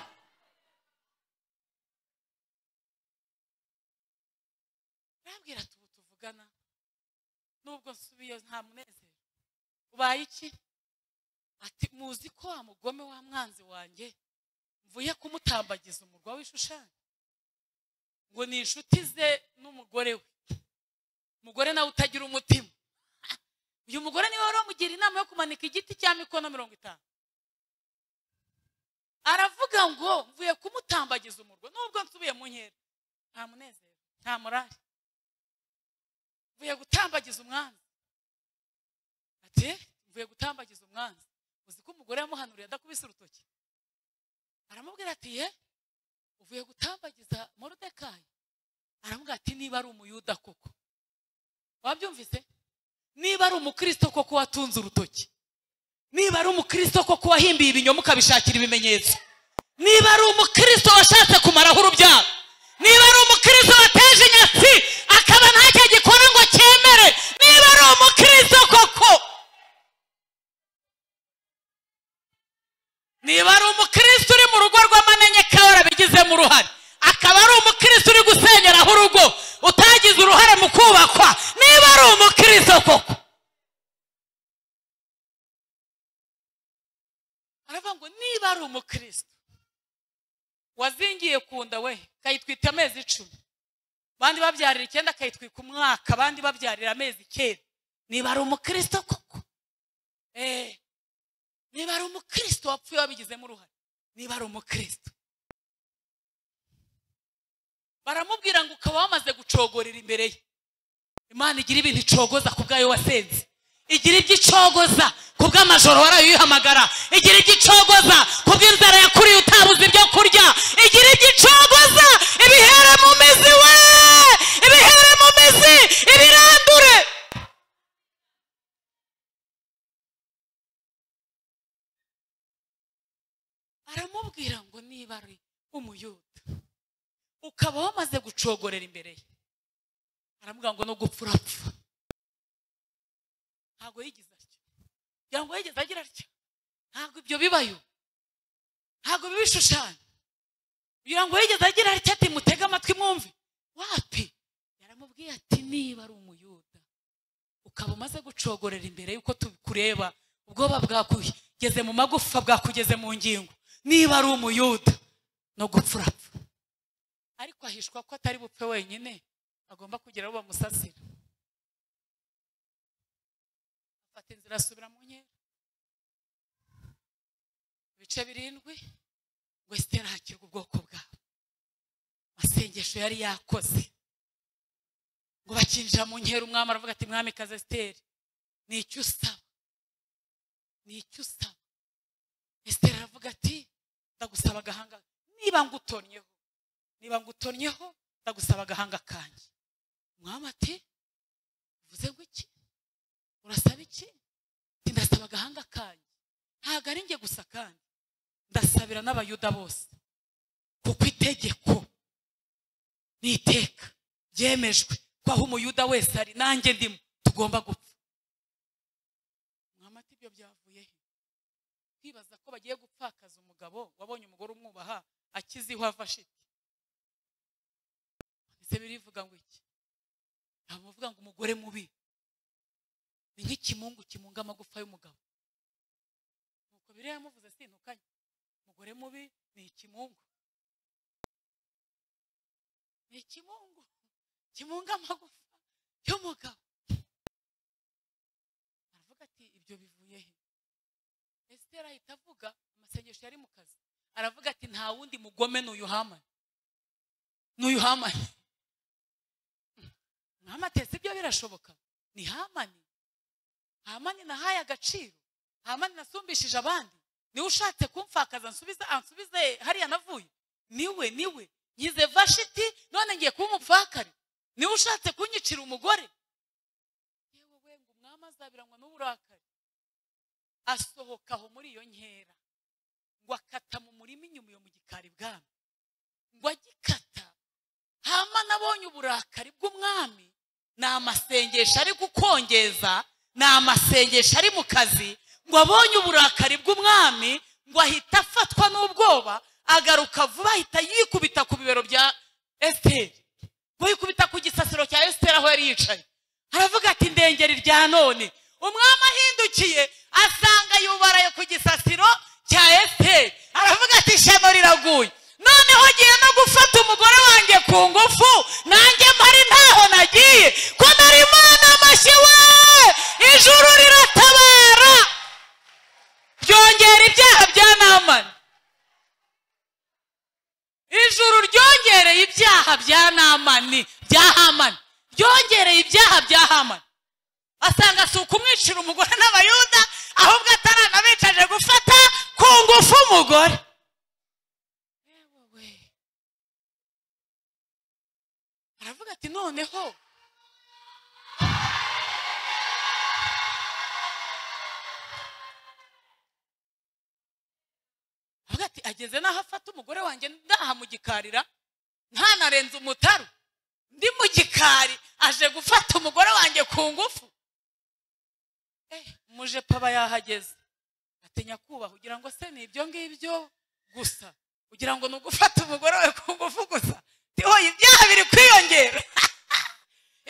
Arambwira ati ubu tuvugana nubwo nsubiye nta munezero. Ubaye iki? Ati muzi ko wa mugome wa mwanzi wanjye mvuye kumutambagiza umurwa w'Ishushani, ngo ni inshuti ze n'umugore we. Umugore nawe utagira umutima. Uyu mugore niwe wari wamugira inama yo kumanika igiti cya mikono 50. Aravuga ngo mvuye kumutambagiza umurwa nubwo nsubiye mu nkera nta munezero, nta morali, mvuye gutambagiza umwanzi. Ati mvuye gutambagiza umwanzi. Uzi ko umugore yamuhanuriye adakubise urutoki, aramubwira ati ye uvuye gutambagiza Moridekayi. Aramubwira ati niba ari umuyuda koko, wabyumvise, niba ari umukristo koko watunze urutoki, niba ari umukristo koko wahimbiye ibinyoma ukabishakira ibimenyetso, niba ari umukristo washatse kumaraho urubyaro, niba ari umukristo wateje inyatsi akaba ntacyo agikora ngo cyemere, niba ari umukristo koko, niba ari umukristo uri mu rugo rw'amanegeka warabigizemo uruhare, akaba ari umukristo uri gusenyeraho urugo utagize uruhare mu kubakwa, niba ari umukristo koko. Aravuga ngo niba ari umukristo wazingiye ku nda we kayitwita amezi 10, abandi babyarira 9 akayitwika umwaka, abandi babyarira amezi 9, niba ari umukristo koko, niba ari umukristo wapfuye wabigizemo uruhare, niba ari umukristo. Baramubwira ngo ukaba wamaze gucogorera imbere ye. Imana igira ibintu icogoza ku bwayo wasenze, igira ibyo icogoza ku bw'amajoro warayihamagara, igira ibyo icogoza ku bw'inzara yakuriye utabuze ibyo kurya, igira ibyo icogoza ibihere mu mizi we, ibihere mu mizi, ibirandure. Aramubwira ngo niba ari umuyuda ukaba wamaze gucogorera imbere ye, aramubwira ngo no gupfa urapfa. Ntabwo yigeze atyo, kugira ngo yigeze agira atyo, ntabwo ibyo bibayo, ntabwo bibishushanya. Kugira ngo yigeze agira atyo ati mutege amatwi mwumve, wapi? Yaramubwiye ati niba ari umuyuda ukaba umaze gucogorera imbere yuko tukureba Ubwoba bwakugeze mu magufa, bwakugeze mu ngingo. Niba ari umuyuda no gupfurapfa. Ariko ahishwa ko atari bupfe wenyine, agomba kugira abo bamusasira. Afata inzira asubira mu nkera. Ibice 7 ngo Esiteri ahakirwe ubwoko bwabo. Amasengesho yari yakoze. Ngo bakinjira mu nkera, umwami aravuga ati mwamikazi Esiteri, ni icyo usaba? Ni icyo usaba? Esiteri aravuga ati ndagusaba agahanga, niba ngutonnyeho, niba ngutonnyeho ndagusaba agahanga kanjye. Umwami ati uvuze ngo iki? Urasaba iki? Ati ndasaba agahanga kanjye. Ntabwo ari njye gusa kandi ndasabira n'abayuda bose, kuko itegeko n'iteka byemejwe ko aho umuyuda wese ari nanjye ndimo tugomba gupfa. Umwami ati ibyo byavuye he? Kwibaza ko bagiye gupfakaza umugabo wabonye umugore umwubaha akiziho avashite. Ese birivuga ngo iki? Ntamuvuga ngo umugore mubi ni nk'ikimungu kimunga amagufa y'umugabo. Nuko biriya yamuvuze sintukanye. Umugore mubi ni ikimungu. Ni ikimungu kimunga amagufa y'umugabo. Aravuga ati ibyo bivuye he? Esiteri ahita avuga amasengesho yari mu kazi. Aravuga ati nta wundi mugome n'uyu Hamani. N'uyu Hamani. Mwami ati ibyo birashoboka? Ni Hamani. Hamani nahaye agaciro. Hamani nasumbishije abandi. Niwe ushatse kumfakaza ansubize ansubize hariya navuye. Niwe niwe nyize Vashiti none ngiye kuba umupfakare. Niwe ushatse kunyicira umugore. Yewe we ngo umwami azabiranywa n'uburakari. Asohoka aho muri iyo nkera ngo akata mu murima inyuma yo mu gikari bwami. Ngo agikata Hamani abonye uburakari bw'umwami. Ni amasengesho ari gukongeza, ni amasengesho ari mu kazi. Ngo abonye uburakari bw'umwami ngo ahita afatwa n'ubwoba, agaruka vuba ahita yikubita ku bibero bya Esiteri. Ngo yikubita ku gisasiro cya Esiteri aho yari yicaye. Aravuga ati ndengera irya none. Umwami ahindukiye asanga yubaraye ku gisasiro cya Esiteri. Aravuga ati ishyano riraguye. Noneho ngiye no gufata umugore wanjye ku ngufu, nanjye mpari ntaho nagiye, ko nari Imana amashyi we! Ijuru riratabara ryongera ibyaha bya Namani. Ijuru ryongereye ibyaha bya Namani, bya Hamani. Ryongereye ibyaha bya Hamani. Asanga si ukumwicira umugore n'abayuda, ahubwo ataranabicaje gufata ku ngufu umugore. Aravuga ati noneho avuga ati ageze naho afata umugore wanjye ndaha mu gikarira, ntanarenze umutaru ndi mu gikari, aje gufata umugore wanjye ku ngufu. Umujepa aba yahageze atinya kubaha, ugira ngo se ni ibyo ngibyo gusa, ugira ngo ni ugufata umugore wawe ku ngufu gusa. Oya ibyaha biri kwiyongera.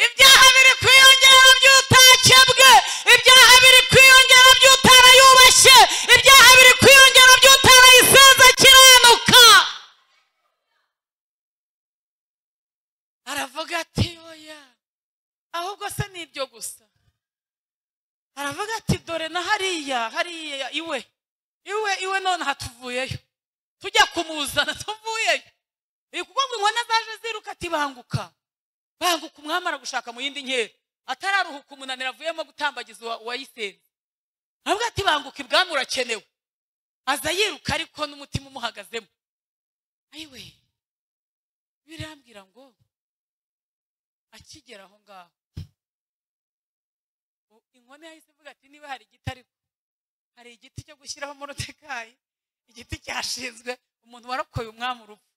Ibyaha biri kwiyongera by'utakebwe, ibyaha biri kwiyongera by'utarayubashye, ibyaha biri kwiyongera by'utarayisenze akiranuka. Aravuga ati oya, ahubwo se ni ibyo gusa. Aravuga ati dore na hariya hariya iwe iwe iwe none hatuvuyeyo, tujya kumuzana tuvuyeyo. Kuko ngo inkone zaje ziruka ati banguka banguka, umwami aragushaka mu yindi nkera. Atararuhuka umunaniro avuyemo gutambagiza uwayisenze. Aravuga ati banguka ibwami urakenewe. Aza yiruka ariko n'umutima umuhagazemo. Ayiwe birambwira ngo akigera aho ngaho inkone yahise ivuga ati niba hari igiti, ariko hari igiti cyo gushyiraho Moridekayi, igiti cyashinzwe umuntu warokoye umwami urupfu,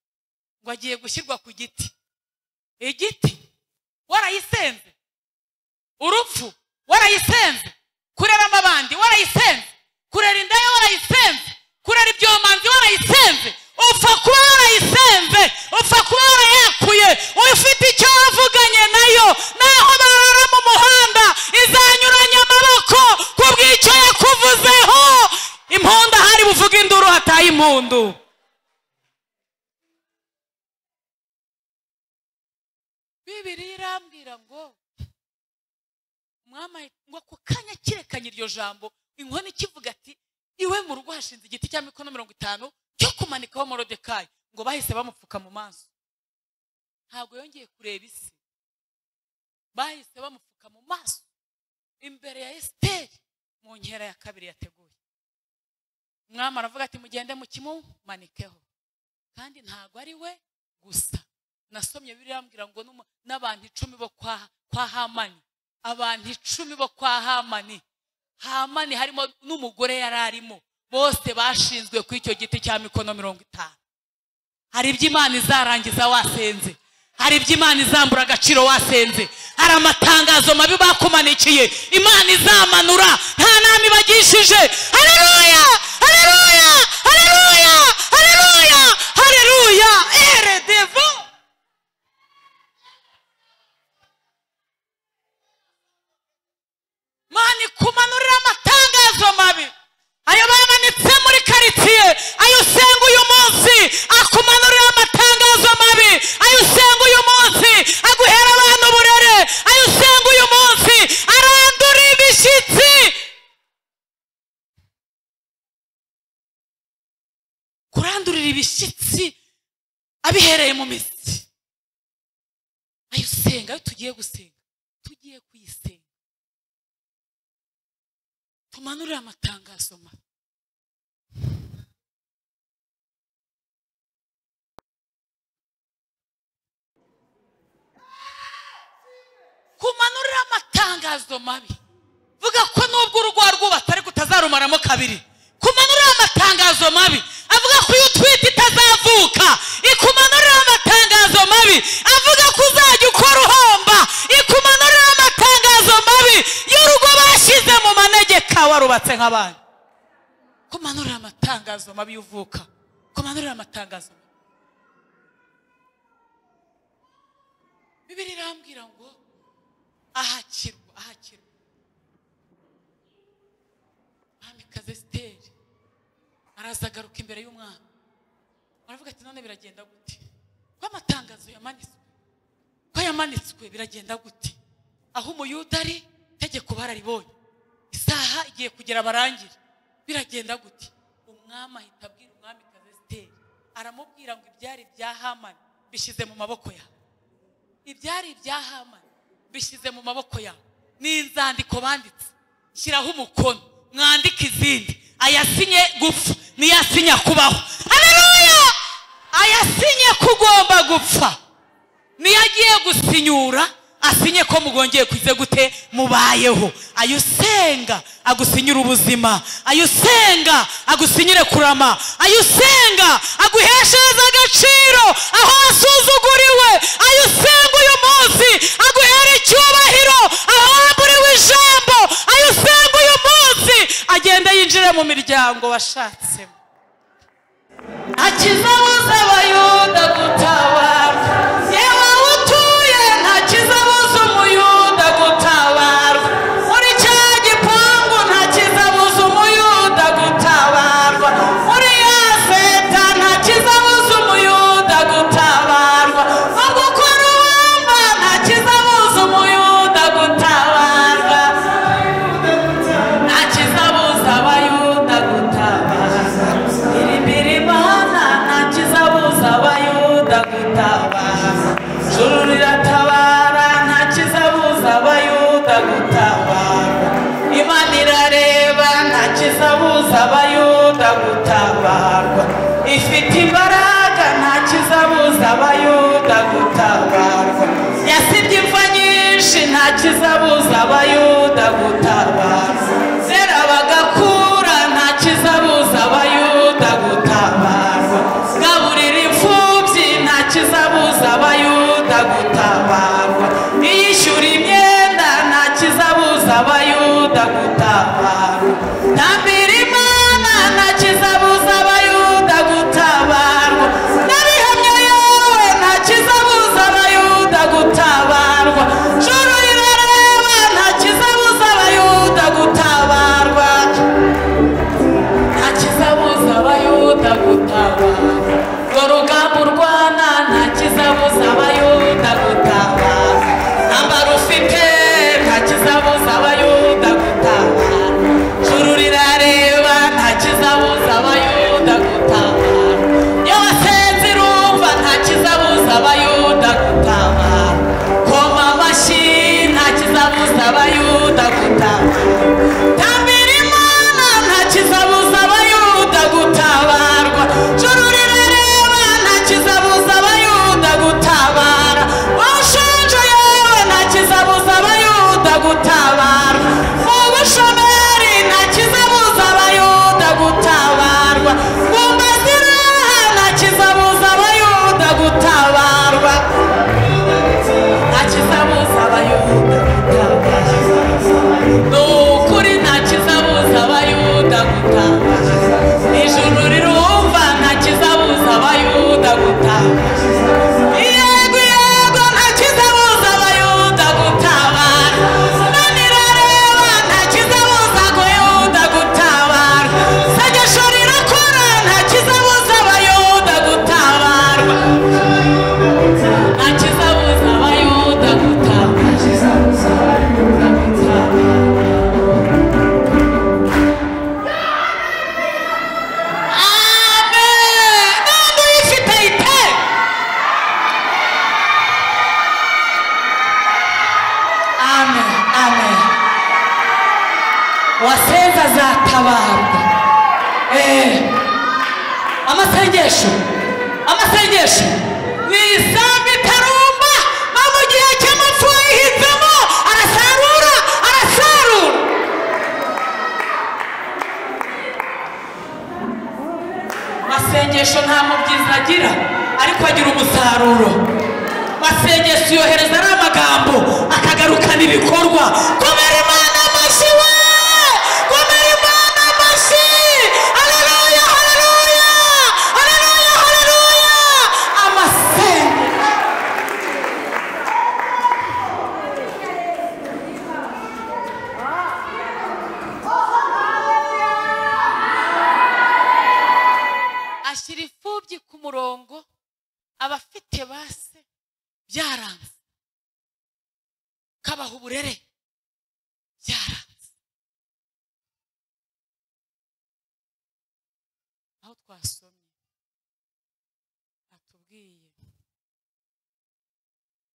ngo agiye gushyirwa ku giti. Igiti warayisenze, urupfu warayisenze, kurera amabandi warayisenze, kurera indaya warayisenze, kurera ibyomanzi warayisenze, upfa kuba warayisenze, upfa kuba warayakuye, ufite icyo wavuganye nayo, naho barara mu muhanda izanyuranya amaboko kubw'icyo yakuvuzeho. Impundu. Bibiliya irambwira ngo umwami ngo ako kanya kirekanye iryo jambo, inkono ikivuga ati iwe mu rugo hashinze igiti cya mikono 50 cyo kumanikaho Morodekayi, ngo bahise bamupfuka mu maso. Ntabwo yongeye kureba isi, bahise bamupfuka mu maso imbere ya Esiteri mu nkera ya kabiri yateguye. Umwami aravuga ati mugende mukimumanikeho. Kandi ntabwo ari we gusa, nasomye Bibiliya irambwira ngo n'abantu 10 bo kwa Hamani, abantu 10 bo kwa Hamani, Hamani harimo n'umugore yari arimo, bose bashinzwe ku icyo giti cya mikono 50. Hari ibyo Imana izarangiza wasenze, hari ibyo Imana izambura agaciro wasenze, hari amatangazo mabi bakumanikiye Imana izamanura nta nami bagishije. Haleluya, haleluya, haleluya, haleluya, haleluya. Eredevo Mani kumanurira amatangazo mabi ayo bamanitse muri quartier, ayo usenga uyu munsi akumanurira amatangazo mabi, ayo usenga uyu munsi aguhera abantu burere, ayo usenga uyu munsi arandura ibishitsi. Kurandurira ibishitsi abihereye mu mizi. Ayo usenga, ayo tugiye gusenga, tugiye kuyisenga, tumanurire amatangazo mabi. Kumanurira amatangazo mabi, vuga ko nubwo urugo rwubatse ariko utazarumaramo kabiri. Kumanurira amatangazo mabi, avuga ko iyo utwite itazavuka. Ikumanurira amatangazo mabi, avuga ko uzajya ukora uhomba. Ikumanurira amatangazo mabi y'urugo bashize mu manegeka warubatse nk'abandi. Kumanurira amatangazo mabi y'uvuka, kumanurira amatangazo mabi. Bibiliya irambwira ngo ahakirwa, ahakirwa. Mwamikazi Esiteri araza agaruka imbere y'umwami, aravuga ati none biragenda gute ko amatangazo yamanitswe, ko yamanitswe biragenda gute? Aho umuyuda ari tegeko bararibonye, isaha igiye kugera barangire, biragenda gute? Umwami ahita abwira umwamikazi Esiteri, aramubwira ngo ibyari bya Hamani bishyize mu maboko yawe, ibyari bya Hamani bishyize mu maboko yawe, ni inzandiko banditse, shyiraho umukono, mwandike izindi, ayasinye gupfa niyasinya kubaho. Haleluya! Ayasinye kugomba gupfa niyo agiye gusinyura, asinye ko mugongeye kuze gute mubayeho. Ayo usenga agusinyira ubuzima, ayo usenga agusinyire kurama, ayo usenga aguheshereza agaciro aho wasuzuguriwe, ayo usenga uyu munsi aguhera icyubahiro aho wamburiwe ijambo, ayo usenga uyu munsi agenda yinjire mu miryango washatsemo. Akizabuza abayuda gutabarwa, yewe utuye ntakizabuza umuyuda gutabarwa, muri cya gipangu ntakizabuza umuyuda gutabarwa, muri ya seta ntakizabuza umuyuda gutabarwa, mu gukora uwamba ntakizabuza umuyuda gutabarwa, ntakizabuza abayuda gutabarwa, irimbira Imana ntakizabuza abayuda gutabarwa, juru riratabara ntakizabuza abayuda gutabarwa, Imana irareba ntakizabuza abayuda gutabarwa, ifite imbaraga ntakizabuza abayuda gutabarwa, yasibye imva nyinshi ntakizabuza abayuda gutabarwa, zera bagakura ntakizabuza abayuda gutabarwa, gaburira imfubyi ntakizabuza abayuda gutabarwa, iyishyura imyenda ntakizabuza abayuda gutabarwa, tambira Imana ntakizabuza abayuda gutabarwa, n'abihamya yawe ntakizabuza abayuda gutabarwa, juru rirareba ntakizabuza abayuda gutabarwa. Mu bushomeri nta kizabuza abayuda gutabarwa. Mu maziraha nta kizabuza abayuda gutabarwa. Nta kizabuza abayuda gutabarwa. Ni ukuri nta kizabuza abayuda gutabarwa. Ijuru rirumva nta kizabuza abayuda gutabarwa. Yego yego nta kizabuza abayuda gutabarwa. Imana irareba nta kizabuza abayuda gutabarwa. Isengesho rirakora nta kizabuza abayuda gutabarwa. Nta kizabuza abayuda gutabarwa. Amen. Ntabwo uyifite ayitere. Amen. Amen. Wasenze azatabarwa. Amasengesho, amasengesho ni isambu itarumba, no mu gihe cy'amapfa uyihinzemo arasarura, arasarura. Masengesho nta mubyizi agira, ariko agira umusaruro. Masengesho yohereza ari amagambo akagarukana ibikorwa. Komera Imana amashyi we! Komera Imana amashyi! Haleluya, haleluya! Haleluya, haleluya! Amasengesho. Ashyira imfubyi ku murongo, abafite base byaranze, kabaha uburere byaranze. Aho twasomye atubwiye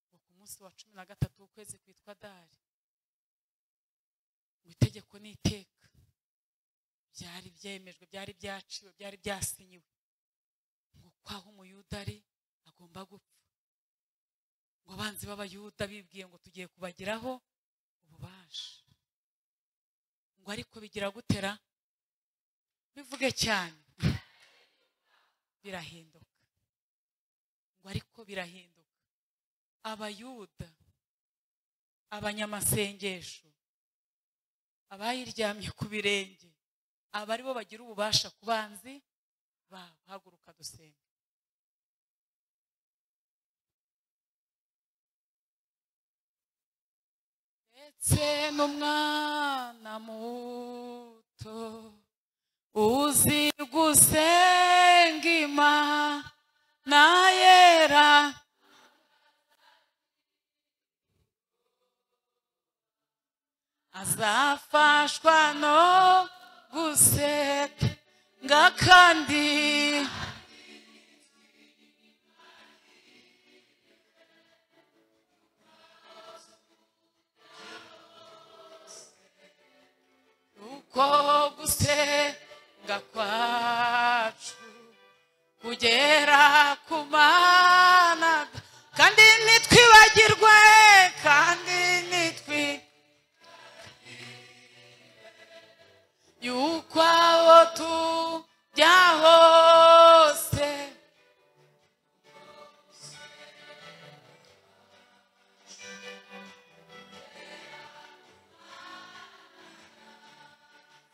ngo ku munsi wa 13 w'ukwezi kwitwa Dari, ngo itegeko n'iteka byari byemejwe, byari byaciwe, byari byasinyiwe, ngo kwaho umuyuda ari agomba gupfa. Ngo abanzi b'abayuda bibwiye ngo tugiye kubagiraho ububasha, ngo ariko bigira gutera, bivuge cyane, birahinduka. Ngo ariko birahinduka. Abayuda, abanyamasengesho, abayiryamye ku birenge, aba aribo bagira ububasha ku banzi babo. Haguruka dusenga. Ndetse n'umwana muto uzi gusenga Imana yera, azafashwa no gusenga kandi uko gusenga kwacu kugera ku Mana, kandi ntitwibagirwe, kandi nitwi yuko aho tujya hose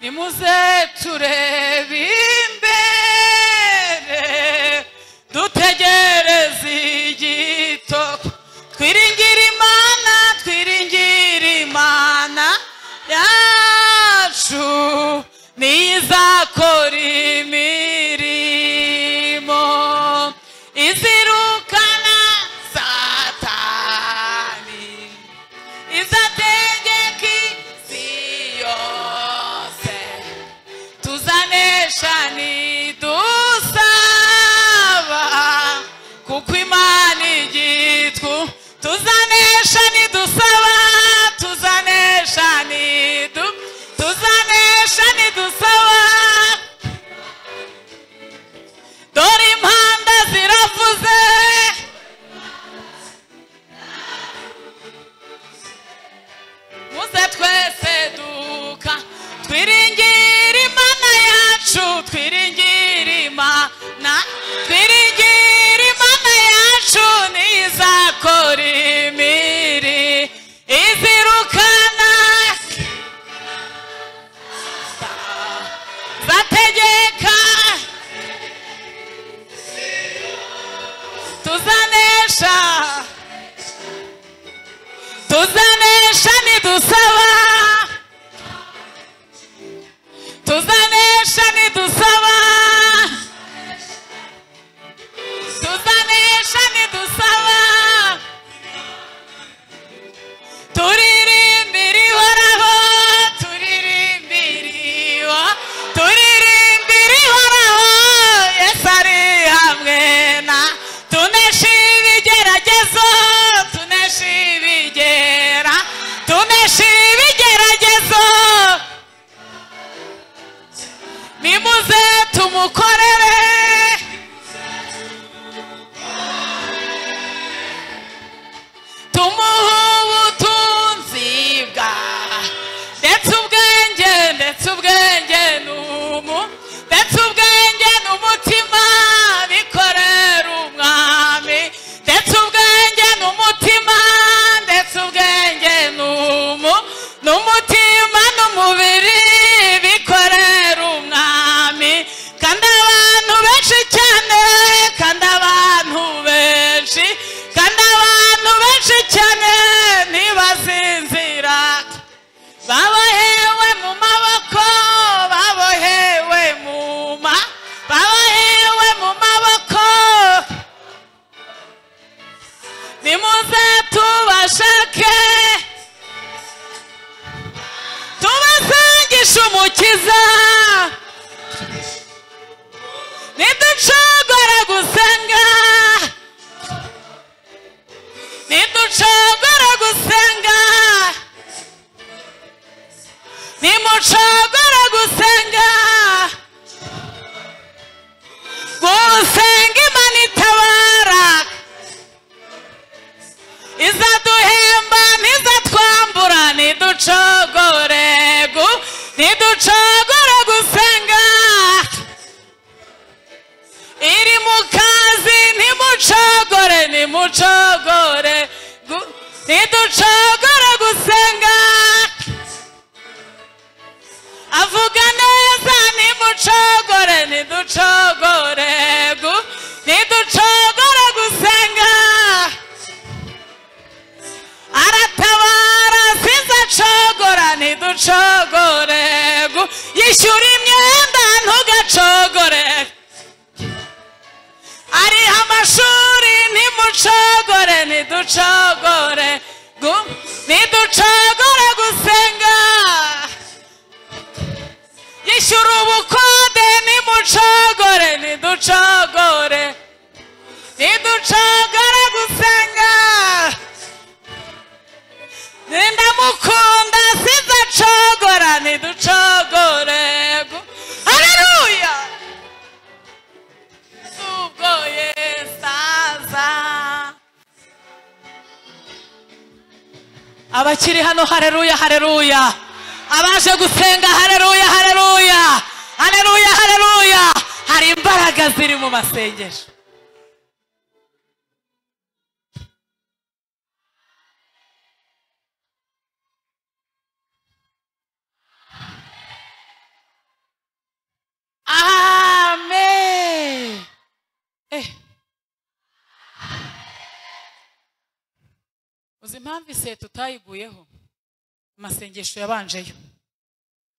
nimuze turebe imbere, dutegereze igitoko, twiringire Imana, twiringire Imana yacu, nizakora imirimo izirukana Satani, izategeka isi yose, tuzanesha Nimuze twese duka twiringire Imana yacu, twiringire Imana, twiringire Imana yacu, nizakora imiri izirukana zategeka, tuzanesha, tuzanesha nidusaba, tuzanesha nidusaba, tuzanesha nidusaba. Turirimbira Ihoraho, turirimbira Ihoraho, turirimbira Ihoraho, Yesu ari hamwe na tunesha ibigeragezo, tunesha ibigera, tunesha ibigeragezo. Nimuze tumukorere, tumuhe ubutunzi bwa ndetse ubwenge, ndetse ubwenge n'umu, ndetse ubwenge n'umutima bikorera umwami, ndetse ubwenge n'umutima, ndetse ubwenge n'umu, n'umutima n'umubiri bikorera umwami. Kandi abantu benshi cyane, kandi abantu benshi, kandi abantu benshi cyane ntibasinzira, babohewe mu maboko, babohewe mu ma, babohewe mu maboko. Nimuze tubashake, tubasangishe Umukiza, niducogora gusenga, niducogora gusenga, nimucogora gusenga, gusenga Imana itabara, izaduhemba ntizatwambura, niducogore gu, niducogora gusenga, iri mu kazi ntimucogore, nimucogore gu, niducogora gusenga, avuga neza nimucogore, niducogore gu, niducogora gusenga, aratabara sizacogora, niducogore gu, yishyura imyenda ntugacogore, ariha amashuri ntimucogore, niducogore gu, niducogore gusenga, yishyura ubukode nimucogore, niducogore, niducogore gusenga, ndamukunda sizacogora, niducogore gu, haleluya. Ubwo Yesu aza. Abakiri hano haleluya, haleluya. Abaje gusenga haleluya, haleluya, haleluya, haleluya. Hari imbaraga ziri mu masengesho. Amen. Uzi impamvu iseta utayiguyeho? Amasengesho yabanjeyo.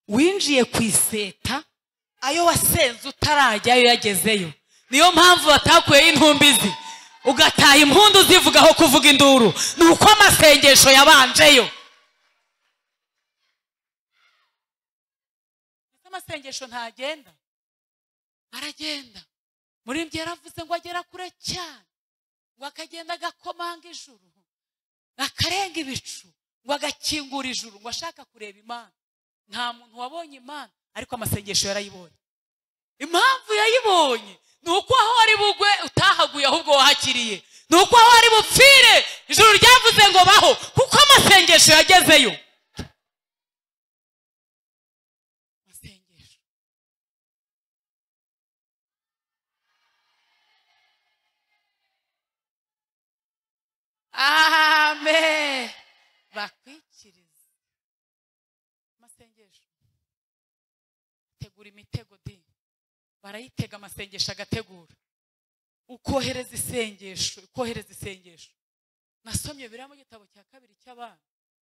Winjiye ku iseta ayo wasenze utarajyayo yagezeyo. Niyo mpamvu batakuyeho intumbizi, ugataha impundu zivugaho kuvuga induru, ni uko amasengesho yabanjeyo. Amasengesho ntagenda, aragenda. Muri byo yaravuze ngo agera kure cyane, ngo akagenda agakomanga ijuru, akarenga ibicu, ngo agakingura ijuru, ngo ashaka kureba Imana. Nta muntu wabonye Imana, ariko amasengesho yarayibonye. Impamvu yayibonye ni uko aho wari bugwe utahaguye, ahubwo wahakiriye. Ni uko aho wari bupfire ijuru ryavuze ngo baho, kuko amasengesho yagezeyo. Amen. Bakwikirize. Amasengesho tegura imitego di barayitega, amasengesho agategura. Ukohereza isengesho, ukohereza isengesho. Nasomye biriya mu gitabo cya kabiri cy'abana,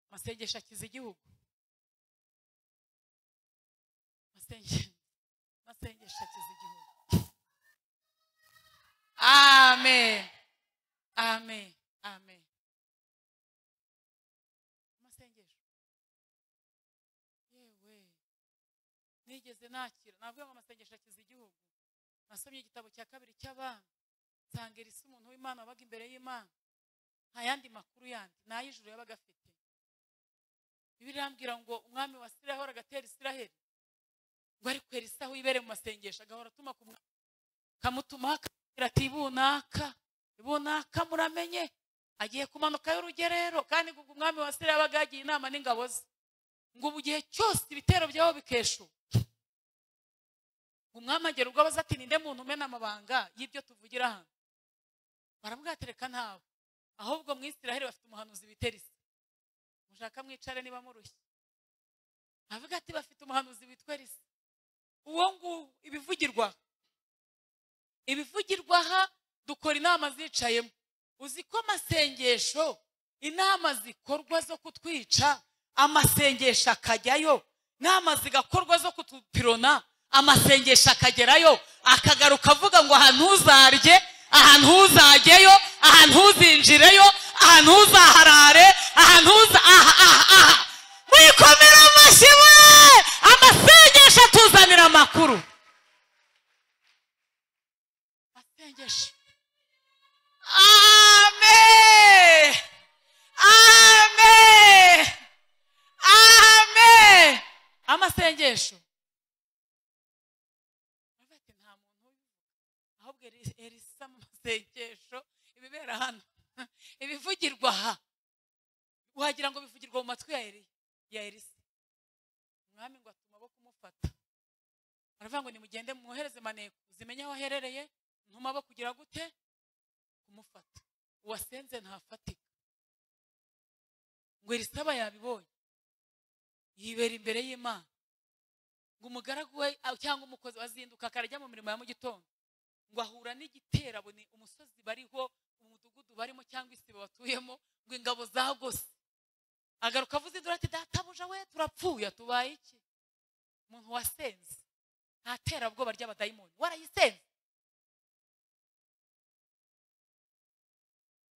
amasengesho akiza igihugu. Amasengesho akiza igihugu. Amen. Amen. Amen. Amasengesho. Yewe. Nigeze nakira, navuye ngo amasengesho akiza igihugu. Nasomye igitabo cya kabiri cy'abana, nsanga Elisa umuntu w'Imana wabaga imbere y'Imana. Nta yandi makuru yandi, n'ay'ijuru yabaga afite. Bibiliya irambwira ngo umwami wa Siriya yahoraga atera Isiraheli, ngo ariko Elisa aho yibereye mu masengesho agahora atuma ku mwami, kamutumaho akabwira ati ibunaka, ibunaka muramenye agiye kumanuka y'urugerero. Kandi ngo umwami wa Siriya yabaga yagiye inama n'ingabo ze, ngo ubu gihe cyose ibitero byabo bikeshu. Umwami agera ubwo abaza ati ninde muntu umena amabanga y'ibyo tuvugira hano? Baramubwira ati reka ntawe, ahubwo mu Isiraheli bafite umuhanuzi bita Elisa, mushaka mwicare niba murushye. Avuga ati bafite umuhanuzi witwa Elisa, uwo nguwo ibivugirwa aha dukora inama zicayemo. Uzi ko amasengesho, inama zikorwa zo kutwica, amasengesho akajyayo, inama zigakorwa zo kutupirona, amasengesho akagerayo, akagaruka avuga ngo ahantu uzarye, ahantu uzajyeyo, ahantu uzinjireyo, ahantu uzaharare, ahantu uza aha aha aha. Mwikomera amashyi we! Amasengesho atuzanira amakuru. Amasengesho. Amen. Amen. Amen. Amasengesho. Ati nta muntu ahubwo Elisa mu masengesho ibibera hano, ibivugirwa aha, wagira ngo bivugirwa mu matwi ya Elisa. Umwami ngo atuma abo kumufata, aravuga ngo nimugende mwohereze maneko zimenye aho aherereye, ntuma abo kugira gute kumufata. Uwasenze ntafatika. Ngo Elisa aba yabibonye, yibera imbere y'Imana. Ngo umugaragu we cyangwa umukozi azinduka akarajya mu mirimo ya mu gitondo, ngo ahura n'igitero, ni umusozi bariho, umudugudu barimo cyangwa isibo batuyemo, ngo ingabo zagose. Agaruka avuze induru ati databuja we turapfuye, tubaye iki? Umuntu wasenze nta terabwoba ry'abadayimoni, warayisenze.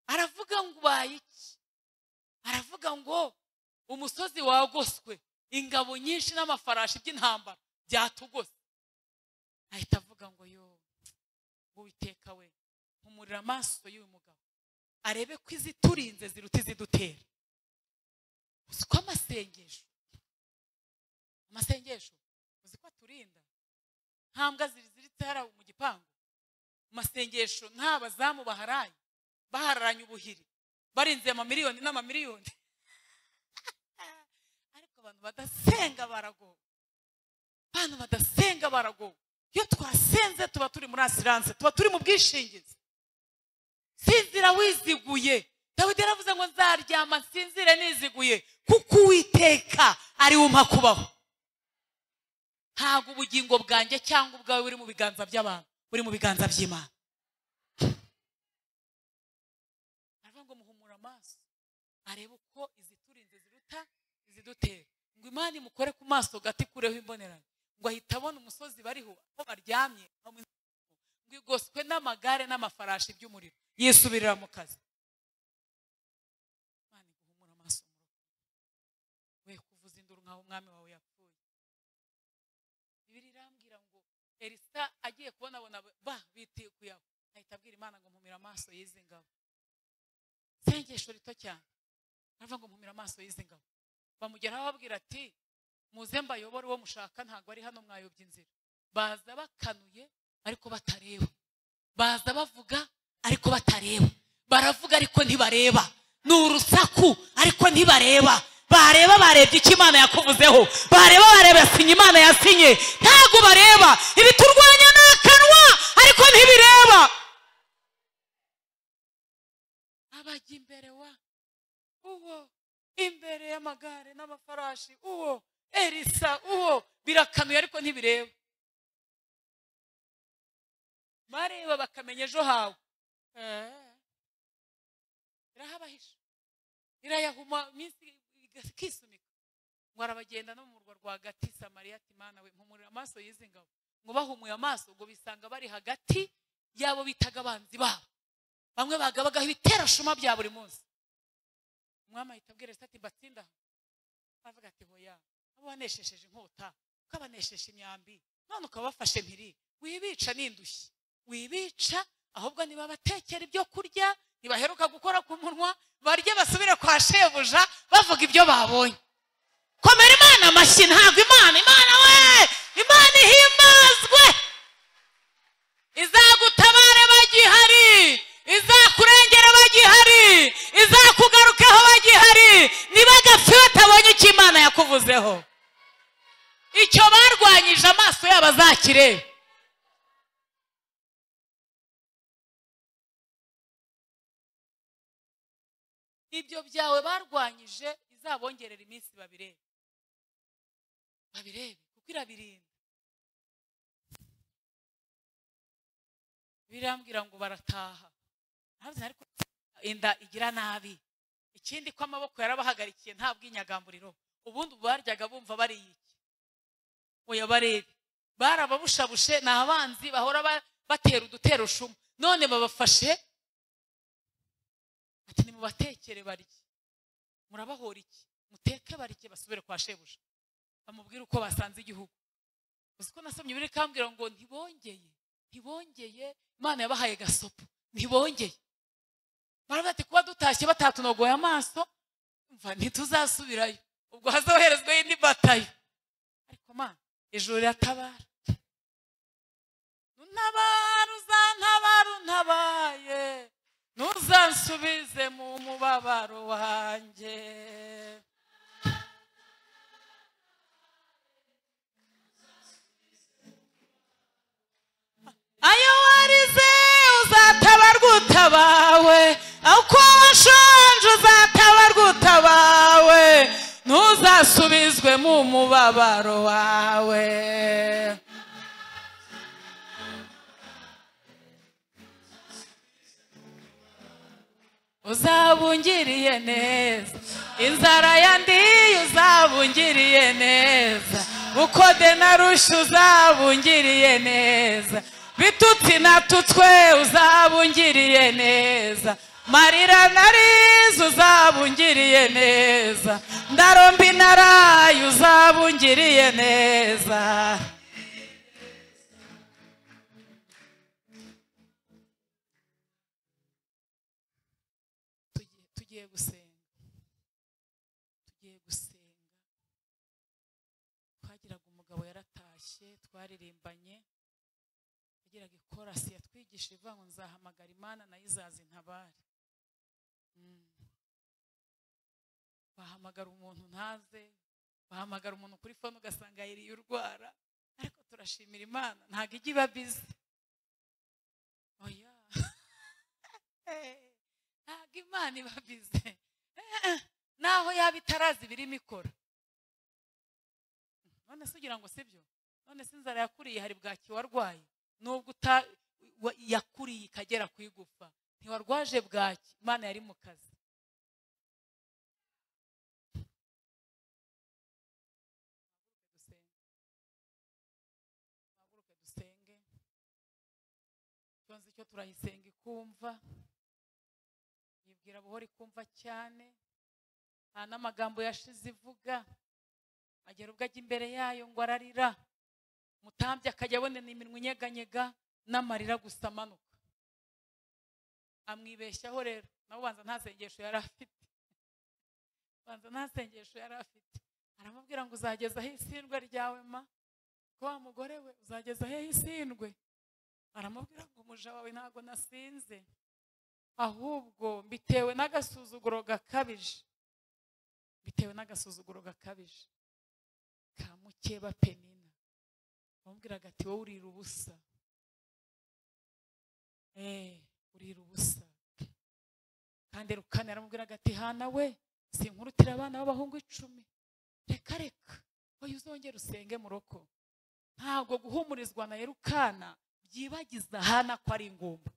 Aravuga ngo ubaye iki? Aravuga ngo umusozi wagoswe, ingabo nyinshi n'amafarashi by'intambara byatugose. Ahita avuga ngo yo Uwiteka we, mpumurira amaso y'uyu mugabo arebe ko iziturinze ziruta izidutera. Uzi ko amasengesho, amasengesho uzi ko aturinda. Nta mbwa ziziritse hariya mu gipangu, amasengesho nta bazamu baharaye, bahararanye ubuhiri, barinze amamiliyoni n'amamiliyoni. Ariko abantu badasenga baragowe, abantu badasenga baragowe. Iyo twasenze tuba turi muri asiranse, tuba turi mu bwishingizi. Sinzira wiziguye. Dawidi yaravuze ngo nzaryama nsinzire niziguye, kuko Uwiteka ari we umpa kubaho. Ntabwo ubugingo bwanjye cyangwa ubwawe buri mu biganza by'abantu, buri mu biganza by'Imana. Aravuga ngo muhumura amaso arebe uko iziturinze ziruta izidutera. Ngo Imana imukore ku maso gato ikureho imbonerane, ngo ahita abona umusozi bariho aho baryamye, ngo igoswe n'amagare n'amafarashi by'umuriro, yisubirira mu kazi. Imana iguhumura amaso, we kuvuza induru nkaho umwami wawe yapfuye. Bibiliya irambwira ngo Elisa agiye kubona abona ba bitikuye aho, ahita abwira Imana ngo mpumira amaso y'izi ngabo. Isengesho rito cyane, aravuga ngo mpumira amaso y'izi ngabo. Bamugeraho babwira ati muze mbayobore uwo mushaka, ntabwo ari hano, mwayobye inzira. Baza bakanuye ariko batareba, baza bavuga ariko batareba, baravuga ariko ntibareba, ni urusaku ariko ntibareba. Bareba barebye icyo Imana yakuvuzeho, bareba bareba sinye Imana yasinye, ntabwo bareba. Ibiturwanya ni akanwa ariko ntibireba. Abajya imbere wa uwo imbere y'amagare n'amafarashi, uwo Elisa, uwo birakanuye ariko ntibireba. Bareba bakamenya ejo hawe. Irahabahisha, irayahuma iminsi ikisunika. Ngo arabagenda no mu murwa rwagati Samariya, ati Mana we mpumurira amaso y'izi ngabo. Ngo bahumuye amaso ngo bisanga bari hagati yabo bitaga abanzi babo, bamwe bagabagaho ibiterashuma bya buri munsi. Umwami ahita abwira Elisa ati mbatsinda. Avuga ati hoya, abo waneshesheje inkota, ukabaneshesha imyambi, none ukabafashe mpiri, wibica n'indushyi, wibica, ahubwo nibabatekera ibyo kurya, ntibaheruka gukora ku munwa, barye basubire kwa shebuja bavuga ibyo babonye. Komera Imana amashyi, ntabwo Imana, Imana we, Imana ihimbazwe. Izagutabare bagihari, izakurengera bagihari, izakugarukaho bagihari. Nibagapfe batabonye icyo Imana yakuvuzeho. Icyo barwanyije amaso yabo azakirebe. Ibyo byawe barwanyije izabongerera iminsi babirebe. Babirebe kuko irabirinda. Birambwira ngo barataha. Ariko inda igira nabi. Ikindi ko amaboko yarabahagarikiye nta bwinyagamburiro. Ubundi baryaga bumva bari iki. Oya barebe. Barababushabushe ni abanzi bahora batera udutero shuma. None babafashe ati nimubatekere barye. Murabahora iki? Muteke barye basubire kwa shebuja. Bamubwira uko basanze igihugu. Uzi ko nasomye biri kambwira ngo ntibongeye, ntibongeye, Imana yabahaye gasopo, ntibongeye. Baravuga ati kuba dutashye batatunogoye amaso, umva ntituzasubirayo. Ubwo hazoherezwa indi batayo. Ariko Mana ijuru riratabara. Nuntabara uzantabara untabaye, ntuzansubize mu mubabaro wanjye. Ayo warize uzatabarwa utabawe, uko washonje uzatabarwa utabawe, ntuzasubizwe mu mubabaro wawe. Uzabungiriye neza, inzara yandiye uzabungiriye neza, bukode na rushyu uzabungiriye neza, bitutsi natutswe uzabungiriye neza, marira narize uzabungiriye neza, ndarombi naraye uzabungiriye neza. Tugiye gusenga, tugiye gusenga. Twagiraga umugabo yaratashye, twaririmbanye, yagiraga ikorasi yatwigishije ivuga ngo nzahamagara Imana nayo izaza intabare. Bahamagara umuntu ntaze, bahamagara umuntu kuri phone ugasanga yiriye urwara, ariko turashimira Imana ntabwo ijya iba busy. Oya ntabwo Imana iba busy, naho yaba itarazi ibirimo ikora. None se ugira ngo sibyo? None se inzara yakuriye hari bwaki warwaye, nubwo yakuriye ikagera ku igufa, ntiwarwaje bwaki, Imana yari mu kazi. Haguruke dusenge, icyo nzi cyo turayisenga ikumva, yibwira buhoro ikumva cyane, nta n'amagambo yashize ivuga, agera ubwo ajya imbere yayo ngo ararira, mutambye akajya abonena iminwa inyeganyega n'amarira gusa amanuka. Amwibeshyaho rero, nawe ubanza nta sengesho yari afite, ubanza nta sengesho yari afite. Aramubwira ngo uzageza aho isindwe ryawe ma, ko wa mugore we uzageza aho isindwe. Aramubwira ngo umuja wawe ntago nasinze, ahubwo mbitewe n'agasuzuguro gakabije, bitewe n'agasuzuguro gakabije ka mukeba Penina. Amubwiraga ati wowe urira ubusa, urira ubusa. Kandi Elukana yaramubwiraga ati Hana we, sinkurutira abana b'abahungu 10, reka reka oya uzongere usenge muroko. Ntabwo guhumurizwa na Elukana byibagiza Hana ko ari ingumba.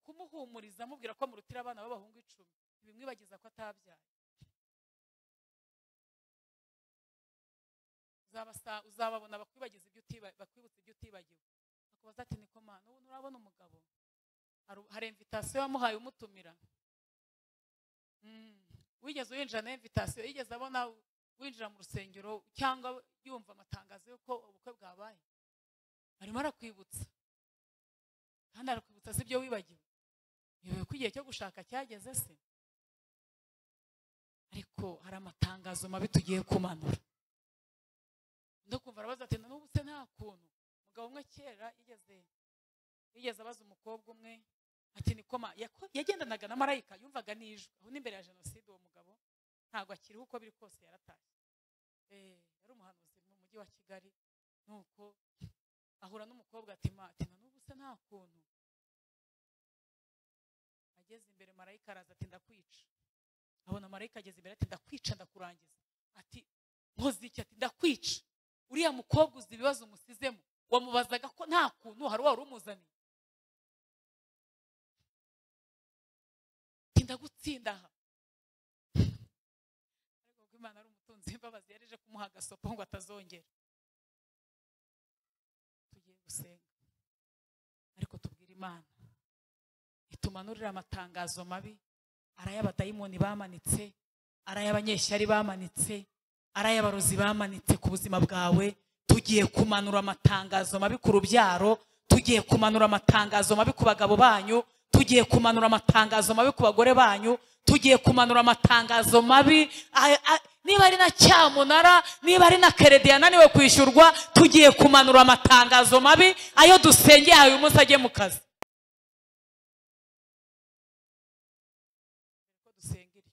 Kumuhumuriza amubwira ko murutira abana b'abahungu 10 ntibimwibagiza ko atabyaye. Uzababona bakwibagiza ibyo bakwibutsa ibyo utibagiwe. Akubaza ati niko Mana, ubu nturabona umugabo? Hari invitation yamuhaye umutumira. Wigeze winjira na invitation, yigeze abona winjira mu rusengero cyangwa yumva amatangazo yuko ubukwe bwabaye? Arimo arakwibutsa, kandi arakwibutsa si ibyo wibagiwe. Niwe ko igihe cyo gushaka cyageze se? Ariko hari amatangazo mabi tugiye kumanura. Ndakumva arabaza ati n'ubu se nta kuntu. Umugabo umwe kera yigeze abaza umukobwa umwe ati nikoma, yagendanaga na marayika yumvaga n'ijwi. Aho n'imbere ya jenoside uwo mugabo ntabwo akiriho, uko biri kose yaratashye. Yari umuhanuzi mu mujyi wa Kigali. Nuko ahura n'umukobwa ati ma, ati n'ubu se nta kuntu. Ageze imbere marayika araza ati ndakwica. Abona marayika ageze imbere ati ndakwica, ndakurangiza. Ati nkoze iki? Ati ndakwica. Uriya mukobwa uzi ibibazo umusizemo, wamubazaga ko nta kuntu hari wari umuzaniye. Ati ndagutsinda aha. Ariko kuko Imana ari umutunzi w'imbabazi yarije kumuha agasopo ngo atazongera. Tugiye gusenga, ariko tubwire Imana itumanurira amatangazo mabi, ari ay'abadayimoni bamanitse, ari ay'abanyeshyari bamanitse, ari ay'abarozi bamanitse ku buzima bwawe. Tugiye kumanura amatangazo mabi ku rubyaro, tugiye kumanura amatangazo mabi ku bagabo banyu, tugiye kumanura amatangazo mabi ku bagore banyu, tugiye kumanura amatangazo mabi. Niba ari na cyamunara, niba ari na keredi yananiwe kwishyurwa, tugiye kumanura amatangazo mabi ayo dusengeye uyu munsi ajye mu kazi. Ko dusenga iryo,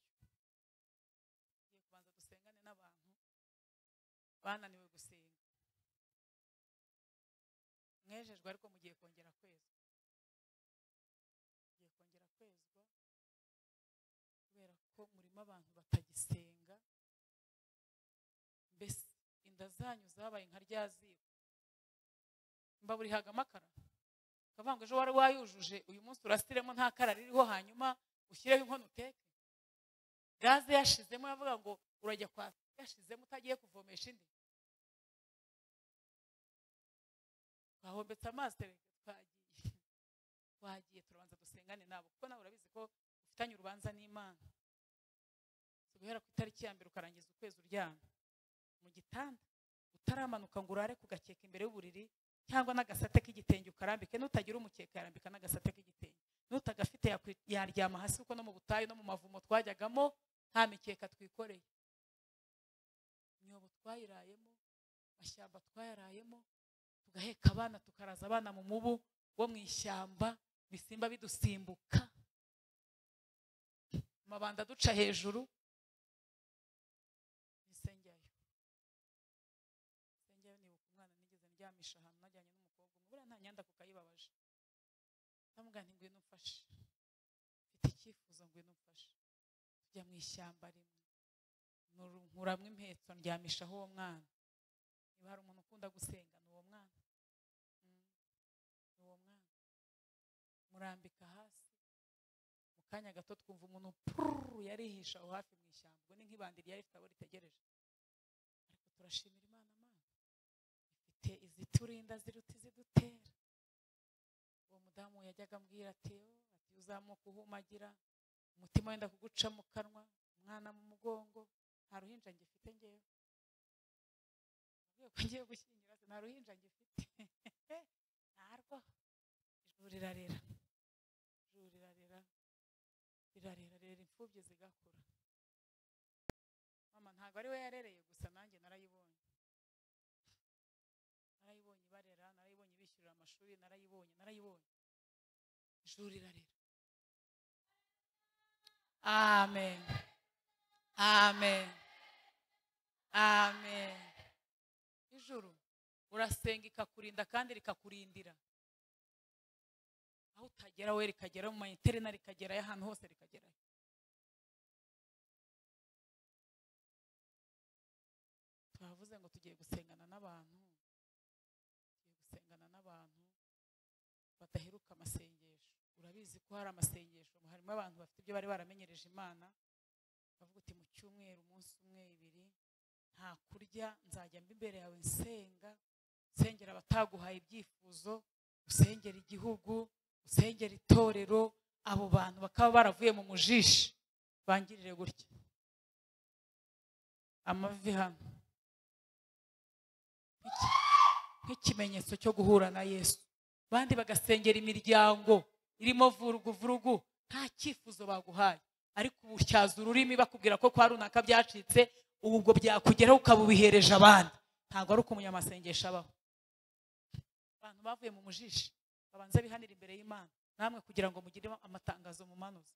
tugiye kubanza dusengane n'abantu bananiwe gusenga. Mwejejwe ariko mugiye kongera kwezwa. Mugiye kongera kwezwa kubera ko murimo abantu batagisenga. Mbese inda zanyu zabaye nka rya ziko. Imbabura ihaga amakara, ukavuga ngo ejo wari wayujuje, uyu munsi urasiremo nta kara ririho, hanyuma ushyireho inkono uteke. Gaze yashizemo, yavuga ngo urajya kwa yashizemo utagiye kuvomesha indi. Twahombetse amazi, twagiye turabanza dusengane nabo, kuko nawe urabizi ko ufitanye urubanza n'Imana. Guhera ku itariki ya mbere ukarangiza ukwezi uryamye mu gitanda, utaramanuka ngo urare ku gakeka imbere y'uburiri cyangwa n'agasate k'igitenge ukarambike. Nutagira umukeka yarambika n'agasate k'igitenge, nutagafite yaryama hasi, kuko no mu butayu no mu mavumo twajyagamo nta mikeka twikoreye. Imyobo twayirayemo, amashyamba twayarayemo, tugaheka abana tukaraza abana mu mubu wo mu ishyamba, ibisimba bidusimbuka, amabanda duca hejuru. Nisengeyo nibuka umwana nigeze ndyamisha ahantu najyanye n'umukobwa umwe, buriya nta nyanda kukayibabaje. Ndamubwira nti ngwino umfashe, mfite icyifuzo, ngwino umfashe. Tujya mu ishyamba rimwe, nkuramwo impetso ndyamishaho uwo mwana. Niba hari umuntu ukunda gusenga ni uwo mwana, ni uwo mwana. Murambika hasi, mu kanya gato twumva umuntu pururu yarihisha aho hafi mu ishyamba. Ubwo ni nk'ibandi ryari rifite abo ritegereje. Ariko turashimira Imana, Mana ifite iziturinda ziruta izidutera. Uwo mudamu yajyaga ambwira ati uzamuka uhumagira, umutima wenda kuguca mu kanwa, umwana mu mugongo, nta ruhinja ngifite ngewe. Ko ngiye gushyingira nta ruhinja ngifite, ntarwo. Ijuru rirarera, ijuru rirarera, rirarera, rirera imfubyi zigakura. Mama ntabwo ari we yarereye gusa, nanjye narayibonye. Narayibonye barera, narayibonye bishyurira amashuri, narayibonye. Ijuru rirarera. Amen. Amen. Amen. Ijuru urasenga ikakurinda kandi rikakurindira. Aho utagera we rikagera, mu mayinterina rikagerayo, ahantu hose rikagerayo. Twavuze ngo tugiye gusengana n'abantu, tugiye gusengana n'abantu badaheruka amasengesho. Urabizi ko hari amasengesho, harimo abantu bafite ibyo bari baramenyereje Imana, bavuga uti mu cyumweru umunsi umwe ibiri nta kurya, nzajya mba imbere yawe nsenga, nsengera abataguhaye ibyifuzo, usengera igihugu, usengera itorero. Abo bantu bakaba baravuye mu mujishi, bangirire gutya amavi hano nk'ikimenyetso cyo guhura na Yesu. Bandi bagasengera imiryango irimo vurugu vurugu, nta cyifuzo baguhaye, ariko ubutyaza ururimi bakubwira ko kwa runaka byacitse, ubwo byakugeraho ukabubihereje abandi. Ntabwo ari uko umunyamasengesho abaho. Abantu bavuye mu mujishi babanze bihanira imbere y'Imana, namwe kugira ngo mugire amatangazo mu manuza,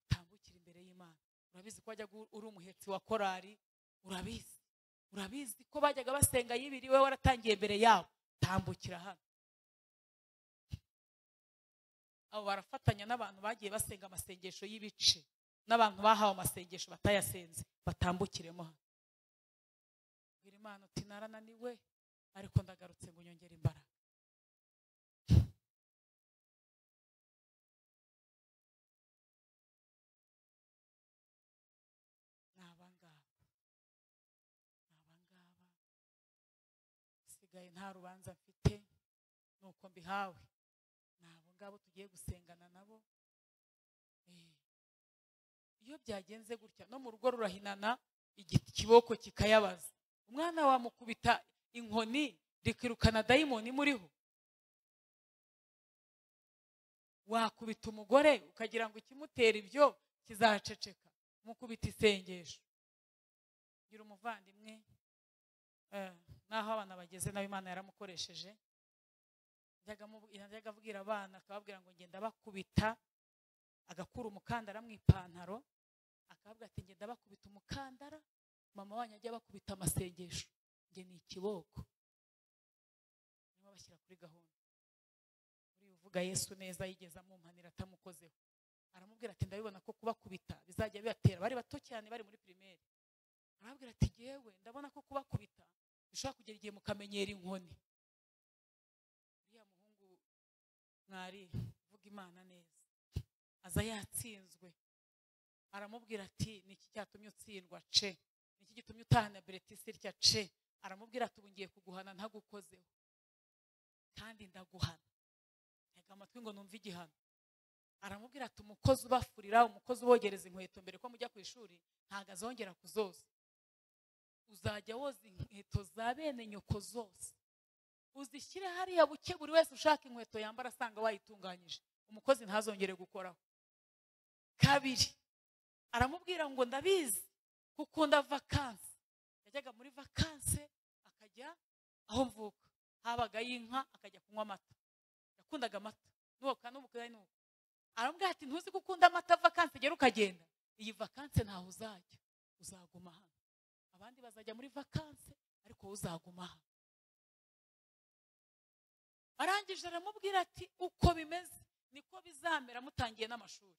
tambukira imbere y'Imana. Urabizi ko wajyaga uri umuhetsi wa korari, urabizi ko bajyaga basenga yibiri, we waratangiye mbere yabo, tambukira hano. Abo barafatanya n'abantu bagiye basenga amasengesho y'ibice, n'abantu bahawe amasengesho batayasenze, batambukiremo hano. Bwira Imana uti narananiwe, ariko ndagarutse ngo unyongere imbaraga. Ni abangaba, sigaye nta rubanza mfite, nuko mbihawe. Ni abo ngabo tugiye gusengana nabo. Iyo byagenze gutya no mu rugo rurahinana, ikiboko kikayabaza. Umwana wamukubita inkoni rikirukana dayimoni muriho. Wakubita umugore ukagira ngo ikimutera ibyo kizaceceka, mukubita isengesho. Gira umuvandimwe, naho abana bageze nawe Imana yaramukoresheje, yajyaga abwira abana akababwira ngo ngenda bakubita, agakura umukandara mu ipantaro, akababwira ati ngenda bakubita umukandara, mama wanyu ajya bakubita amasengesho, nge ni ikiboko. Niba bashyira kuri gahunda. Uri uvuga Yesu neza yigeze amumpanira atamukozeho, aramubwira ati ndabibona ko kubakubita bizajya bibatera. Bari bato cyane, bari muri primaire. Arababwira ati yewe ndabona ko kubakubita bishobora kugera igihe mukamenyera inkoni. Uriya muhungu mwari uvuga Imana neza aza yatsinzwe, aramubwira ati niki cyatumye utsindwa ce, niki gitumye utahana beretisi rya ce. Aramubwira ati ubu ngiye kuguhana ntagukozeho, kandi ndaguhana. Ntega amatwi ngo numve igihano. Aramubwira ati umukozi ubafurira, umukozi ubogereza inkweto mbere ko mujya ku ishuri, ntago azongera kuzoza. Uzajya woza inkweto za bene nyoko zose, uzishyire hariya buke, buri wese ushaka inkweto yambara asanga wayitunganyije, umukozi ntazongere gukoraho. Kabiri, aramubwira ngo ndabizi kukunda vakansi. Yajyaga muri vakansi akajya aho mvuka, habaga y'inka, akajya kunywa amata. Yakundaga amata nuko nuko nuko. Aramubwira ati ntuzi gukunda amata, vakansi gera ukagenda, iyi vakansi ntaho uzajya, uzaguma hano. Abandi bazajya muri vakansi ariko wowe uzaguma hano. Arangije aramubwira ati uko bimeze niko bizamera mutangiye n'amashuri,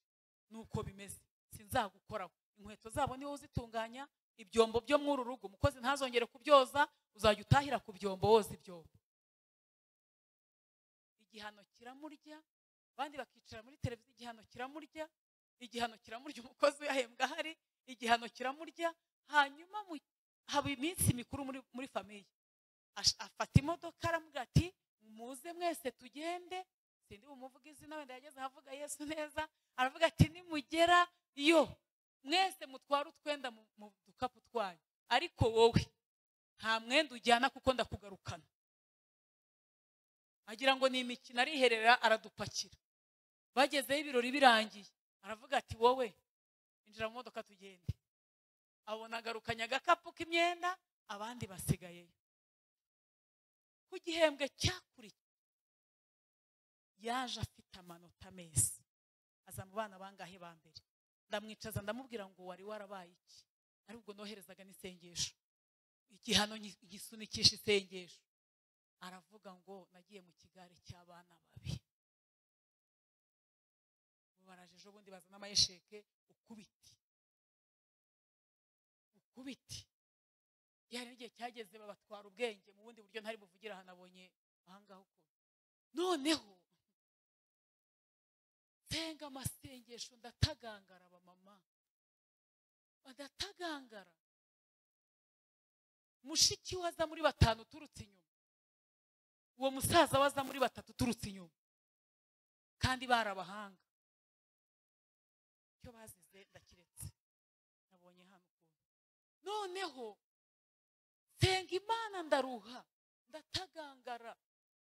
nuko bimeze, sinzagukoraho. Inkweto zabo niwe uzitunganya, ibyombo byo muri uru rugo umukozi ntazongere kubyoza, uzajya utahira ku byombo woza ibyombo. Igihano kiramurya, abandi bakicara muri televiziyo, igihano kiramurya, igihano kiramurya, umukozi yahembwa ahari, igihano kiramurya. Hanyuma haba iminsi mikuru muri famiye, afata imodoka aramubwira ati muze mwese tugende. Sindi bumuvuga izina, wenda yageze ahavuga Yesu neza, aravuga ati nimugera yo mwese mutwara utwenda mu dukapu twanyu, ariko wowe nta mwenda ujyana kuko ndakugarukana. Agira ngo ni imikino, ariherera aradupakira. Bagezeyo ibirori birangiye, aravuga ati wowe injira mu modoka tugende. Abona agarukanye agakapu k'imyenda, abandi basigayeyo. Ku gihembwe cyakurikiye yaje afite amanota meza, aza mu bana bangahe ba mbere. Ndamwicaza ndamubwira ngo wari warabaye iki? Ariko noherezaga n'isengesho, igihano gisunikisha isengesho. Aravuga ngo nagiye mu kigare cy'abana babi. Baraje ejo bundi bazana amayesheke ukubiti. Ukubiti. Yari n'igihe cyageze babatwara ubwenge mu bundi buryo ntari buvugira hanabonye ahangaho uko. Noneho senga amasengesho ndatagangara ba mama. Badatagangara. Mushiki waza muri 5 uturutse inyuma. Uwo musaza waza muri 3 uturutse inyuma. Kandi barabahanga. Icyo bazize ndakiretse. Nabonye hano ukuntu. Noneho senga Imana ndaruha, ndatagangara.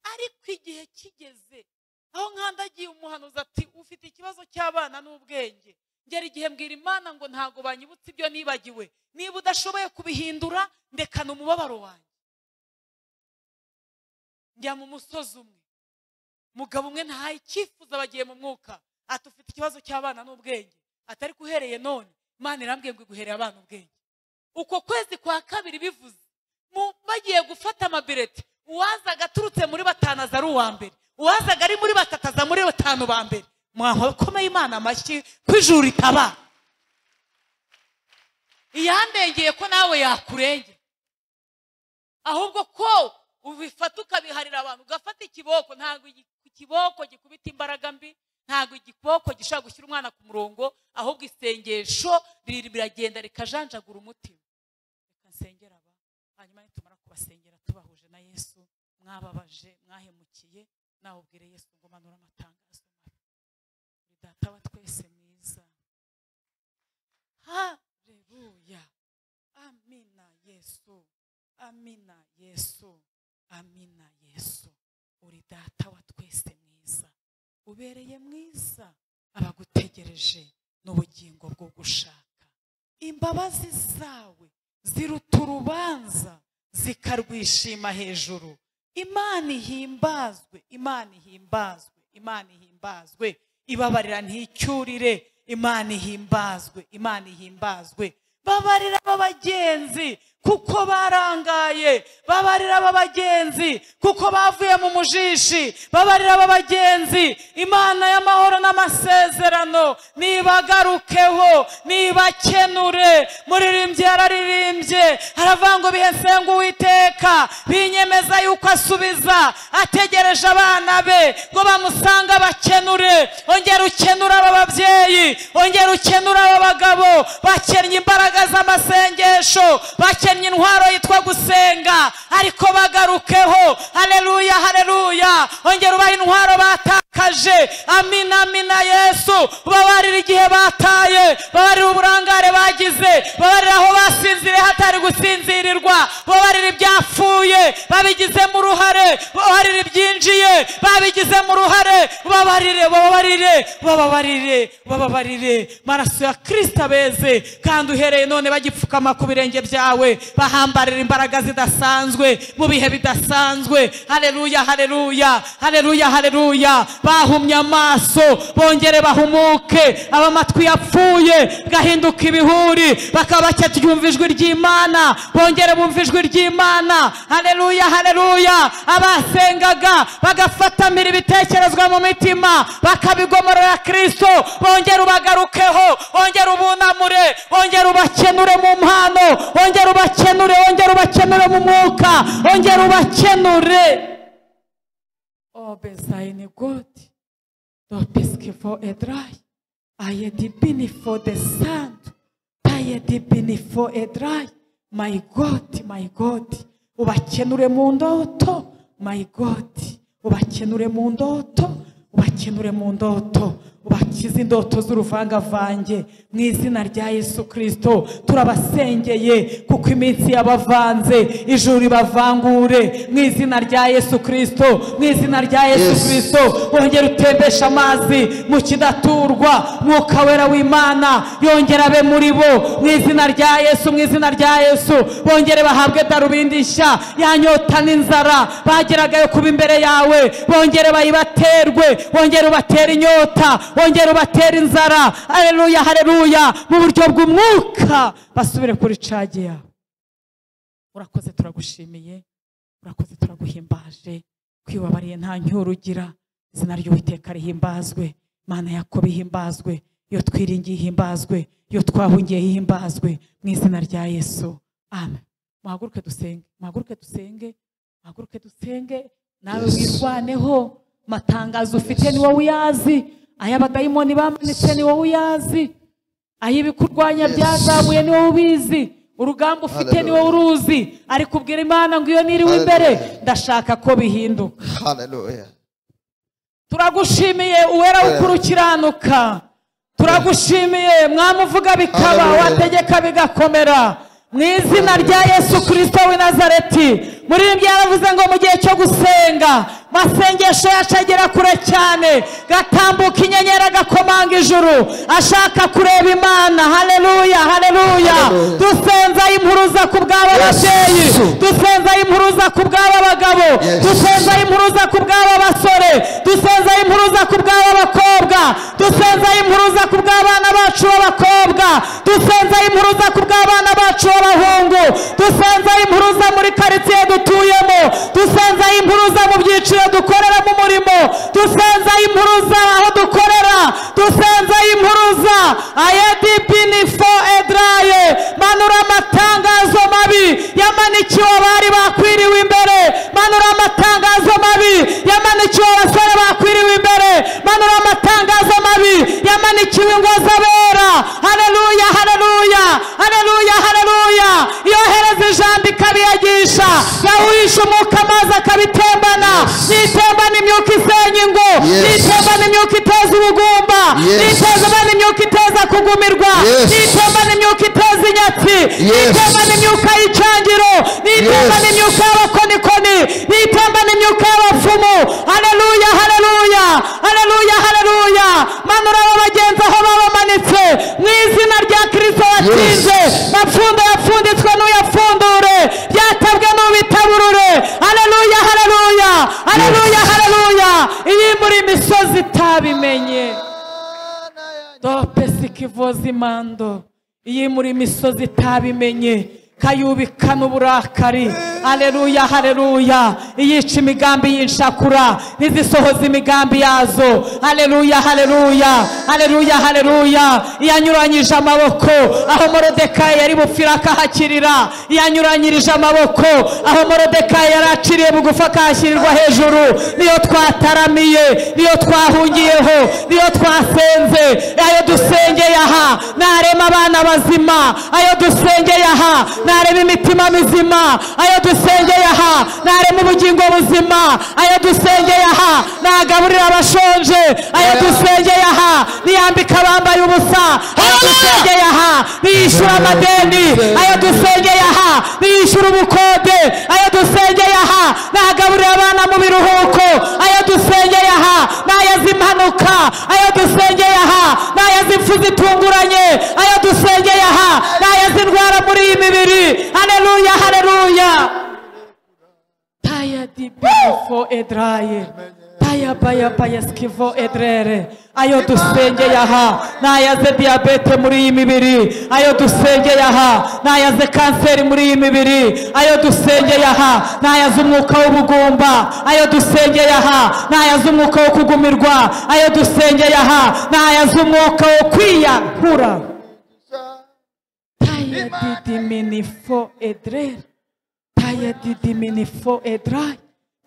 Ariko igihe kigeze aho nkandagiye umuhanuzi ati ufite ikibazo cy'abana n'ubwenge. Ngera igihe mbwira Imana ngo ntago banyibutse ibyo nibagiwe. Niba udashoboye kubihindura ndekana umubabaro wanjye. Njya mu musozi umwe. Mugabo umwe ntaye icyifuzo bagiye mu mwuka. Ati ufite ikibazo cy'abana n'ubwenge. Atari kuhereye none Imana irambwiye ngo iguhereye abana ubwenge. Uko kwezi kwa kabiri bivuze bagiye gufata amabireti. Uwazaga aturutse muri 5 aza ari uwa mbere. Uwazaga ari muri 3 aza muri 5 ba mbere. Mwakomeye Imana amashyi kwijuru itaba. Iyandengeye ko nawe yakurenge. Ahubwo ko ubifata ukabiharira abantu ugafata ikiboko. Ntago ikiboko gikubita imbaraga mbi, ntago igikoko gishaka gushyira umwana ku murongo, ahubwo isengesho biragenda rikajanjagura umutima. Reka nsengera aba, hanyuma nitumara kubasengera tubahuje na Yesu. Mwababaje, mwahemukiye, nawe ubwire Yesu ngo manura amatangazo mabi. Uri data wa twese mwiza. Haleluya. Amina Yesu. Amina Yesu. Amina Yesu. Uri data wa twese mwiza. Ubereye mwiza abagutegereje n'ubugingo bwo gushaka. Imbabazi zawe ziruta urubanza zikarwishima hejuru. Imana ihimbazwe, Imana ihimbazwe, Imana ihimbazwe. Ibabarira nticyurire. Imana ihimbazwe, Imana ihimbazwe. Babarira abagenzi kuko barangaye, babarira abagenzi kuko bavuye mu mujishi, babarira abagenzi. Imana y'amahoro n'amasezerano nibagarukeho, nibakenure. Muririmbye yararirimbye aravuga ngo bihe nsenga Uwiteka binyemeza yuko asubiza, ategereje abana be ngo bamusanga bakenure. Ongera ukenura aba babyeyi, ongera ukenura aba bagabo bakennye imbaraga z'amasengesho, bakennye intwaro yitwa gusenga, ariko bagarukeho. Haleluya, haleluya. Ongera ubahe intwaro batakaje. Amina, amina Yesu. Ubabarire igihe bataye, babarire uburangare bagize, babarire aho basinziriye hatari gusinzirirwa, babarire ibyapfuye babigizemo uruhare, babarire ibyinjiye babigizemo uruhare. Babarire, babarire, babarire, babarire. Maraso ya Kristo abeze, kandi uhereye none bagipfukama ku birenge byawe, bahambarira imbaraga zidasanzwe mu bihe bidasanzwe. Haleluya, haleluya, haleluya, haleluya. Bahumye amaso bongere bahumuke, abamatwi yapfuye gahinduka ibihuri, bakaba bacyumva ijwi ry'Imana, bongere bumva ijwi ry'Imana. Haleluya, haleluya. Abasengaga bagafatamira ibitekerezwa mu mitima bakabigomorera Kristo, bongere ubagarukeho, bongere ubunamure, bongere ubakenure mu mpano, bongere ubakenure, bongere ubakenure mu mwuka, bongere ubakenure. O bezaine God, do piskifo edrai, aye dibinifo de santo, taye dibinifo edrai. My God, my God, ubakenure mu ndoto. My God, ubakenure mu ndoto, ubakenure mu ndoto, ubakize indoto z'uruvangavange mu izina rya Yesu Kristo. Turabasengeye kuko iminsi yabavanze, ijuru ribavangure mu izina rya Yesu Kristo, mu izina rya Yesu Kristo. Wongera utembesha amazi mu kidaturwa, Mwuka Wera w'Imana yongera abe muri bo mu izina rya Yesu, mu izina rya Yesu. Bongere bahabwe darubindi nshya yanyota n'inzara bageragayo kuba imbere yawe, bongere bayibaterwe, bongere ubatere inyota, bongere ubatere inzara. Haleluya, haleluya. Mu buryo bw'umwuka basubire kuri cage yawe. Urakoze, turagushimiye. Urakoze, turaguhimbaje, kwibabariye nta ncyurugira. Izina ry'Uwiteka rihimbazwe, Mana Yakobo ihimbazwe, iyo twiringiye ihimbazwe, iyo twahungiye ihimbazwe, mu izina rya Yesu, amen. Muhaguruke dusenge, muhaguruke dusenge, muhaguruke dusenge. Nawe wirwaneho, matangazo ufite ni wowe uyazi, ay'abadayimoni bamanitse ni wowe uyazi, ay'ibikurwanya byazamuye ni wowe ubizi, urugamba ufite ni wowe uruzi. Ariko ubwira Imana ngo iyo niriwe imbere ndashaka ko bihinduka. Haleluya. Turagushimiye uwera ukurukiranuka, turagushimiye mwami uvuga bikaba, wategeka bigakomera, mu izina rya Yesu Kristo w'i Nazareti. Muri ibyo yaravuze ngo mu gihe cyo gusenga masengesho yacu agera kure cyane, gatambuka inyenyeri agakomanga ijuru ashaka kureba Imana. Haleluya, haleluya. Dusenza impuruza ku bw'aba babyeyi, dusenza impuruza ku bw'aba bagabo, dusenza impuruza ku bw'aba basore, dusenza impuruza ku bw'aba bakobwa, dusenza impuruza ku bw'abana bacu b'abakobwa, dusenza impuruza ku bw'abana bacu b'abahungu, dusenza impuruza muri karitsiye dutuyemo, dusenza impuruza mu byiciro dukorera mu murimo, dusenza impuruza aho dukorera, dusenza impuruza ayedipinifo edraye. Manura amatangazo mabi yamanikiwe abari bakwiriwe imbere, manura amatangazo mabi yamanikiwe abasore bakwiriwe imbere, manura amatangazo mabi yamanikiwe ingo z'abera. Haleluya, haleluya, haleluya, haleluya. Yohereza ijambo ikabiyagisha, yahuhisha umwuka amazi akabitembana, nitembana imyuka isenya ingo, nitembana imyuka iteza ubugumba, nitembana imyuka iteza kugumirwa, nitembana imyuka iteza inyatsi, nitembana imyuka y'icyangiro, nitembana imyuka y'abakonikoni, nitembana imyuka y'abapfumu. Haleluya, haleluya, haleluya, haleluya. Manura abo bagenzi aho babamanitse mu izina rya Kristo watsinze. Mapfundo yapfunditswe n'uyapfundure, byatabwe n'ubitaburure. Haleluya, haleluya, haleluya, haleluya. Iyi muri imisozi itabimenye, dope sikivozi mando. Iyi muri imisozi itabimenye, kayubikana uburakari. Haleluya, haleluya. Iyica imigambi y'inshakura ntizisohoza imigambi yazo. Haleluya, haleluya, haleluya, haleluya. Iyanyuranyije amaboko aho Moridekayi yari bupfira akahakirira, iyanyuranyirije amaboko aho Moridekayi yari aciriye bugufi akahashyirirwa hejuru. Niyo twataramiye, niyo twahungiyeho, niyo twasenze. Ayo dusengeye aha narema abana bazima, ayo dusengeye aha narema imitima mizima, ayo dusengeye aha narema ubugingo buzima, ayo dusengeye aha nagaburira abashonje, ayo dusengeye aha niyambika abambaye ubusa, ayo dusengeye aha niyishyura amadeni, ayo dusengeye aha niyishyura ubukode, ayo dusengeye aha nagaburira abana mu biruhuko, ayo dusengeye aha nayaza impanuka, ayo dusengeye aha nayaza impfu zitunguranye, ayo dusengeye aha nayaza indwara muri iyi mibiri. Haleluya, haleluya. Taya dibifo edraye, taya baya baya skivo edrere. Ayo dusengeye aha nayaze diyabete muri iyi mibiri, ayo dusengeye aha nayaze kanseri muri iyi mibiri, ayo dusengeye aha nayaze umwuka w'ubugumba, ayo dusengeye aha nayaze umwuka wo kugumirwa, ayo dusengeye aha nayaze umwuka wo kwiyahura. Taya didiminifo edrere, taya didiminifo edrai,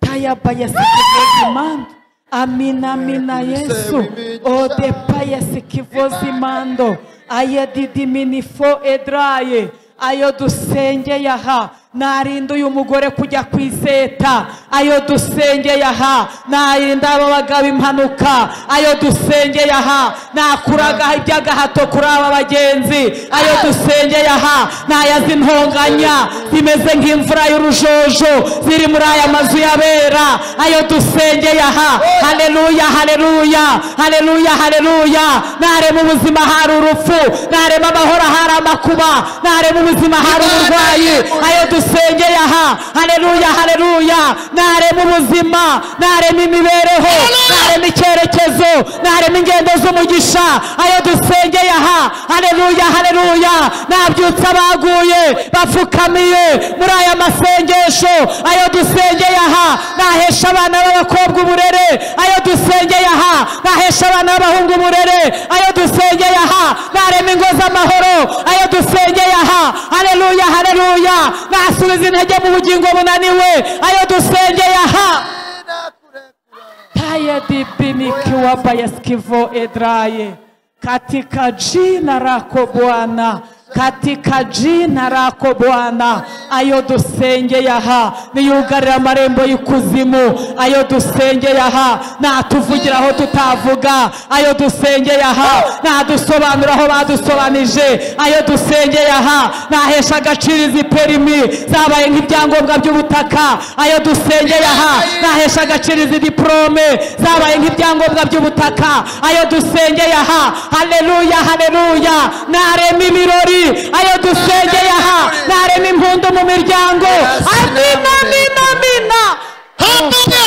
taya baya skivo mando. Amina, amina Yesu. Ode paya sikivozi mando. Aya didiminifo edraye. Ayo dusengeye aha narinda uyu mugore kujya kwiseta, ayo dusengeye aha narinda aba bagabo impanuka, ayo dusengeye aha nakuraga iby'agahato kuri aba bagenzi, ayo dusengeye aha nayaza intonganya zimeze nk'imvura y'urujojo ziri muri aya mazu y'abera, ayo dusengeye aha. Haleluya, haleluya, haleluya, haleluya. Narema ubuzima hari urupfu, narema amahoro hari amakuba, narema ubuzima hari uburwayi, ayo dusengeye aha. Haleluya, haleluya. Narema ubuzima, narema imibereho, narema icyerekezo, narema ingendo z'umugisha. Ayo dusengeye aha, haleluya, haleluya. Nabyutse abaguye bapfukamiye muri aya masengesho. Ayo dusengeye aha, nahesha abana b'abakobwa uburere. Ayo dusengeye aha, nahesha abana b'abahungu uburere. Ayo dusengeye aha, narema ingo z'amahoro. Ayo dusengeye aha, haleluya, haleluya. Nasubiza intege mu bugingo bunaniwe. Ayo dusengeye aha. Taya dibinikiwa bayaskivo edraye, katika jina lako Bwana, katika jina lako Bwana. Ayo dusengeye aha niyugarira amarembo y'ikuzimu. Ayo dusengeye aha natuvugira aho tutavuga. Ayo dusengeye aha nadusobanura aho badusobanije. Ayo dusengeye aha nahesha agaciro izi perimi zabaye nk'ibyangombwa by'ubutaka. Ayo dusengeye aha nahesha agaciro izi diplome zabaye nk'ibyangombwa by'ubutaka. Ayo dusengeye aha, haleluya, haleluya. Narema ibirori. Ayo dusengeye aha narema impundu mu miryango. Amina, amina, amina. Haleluya.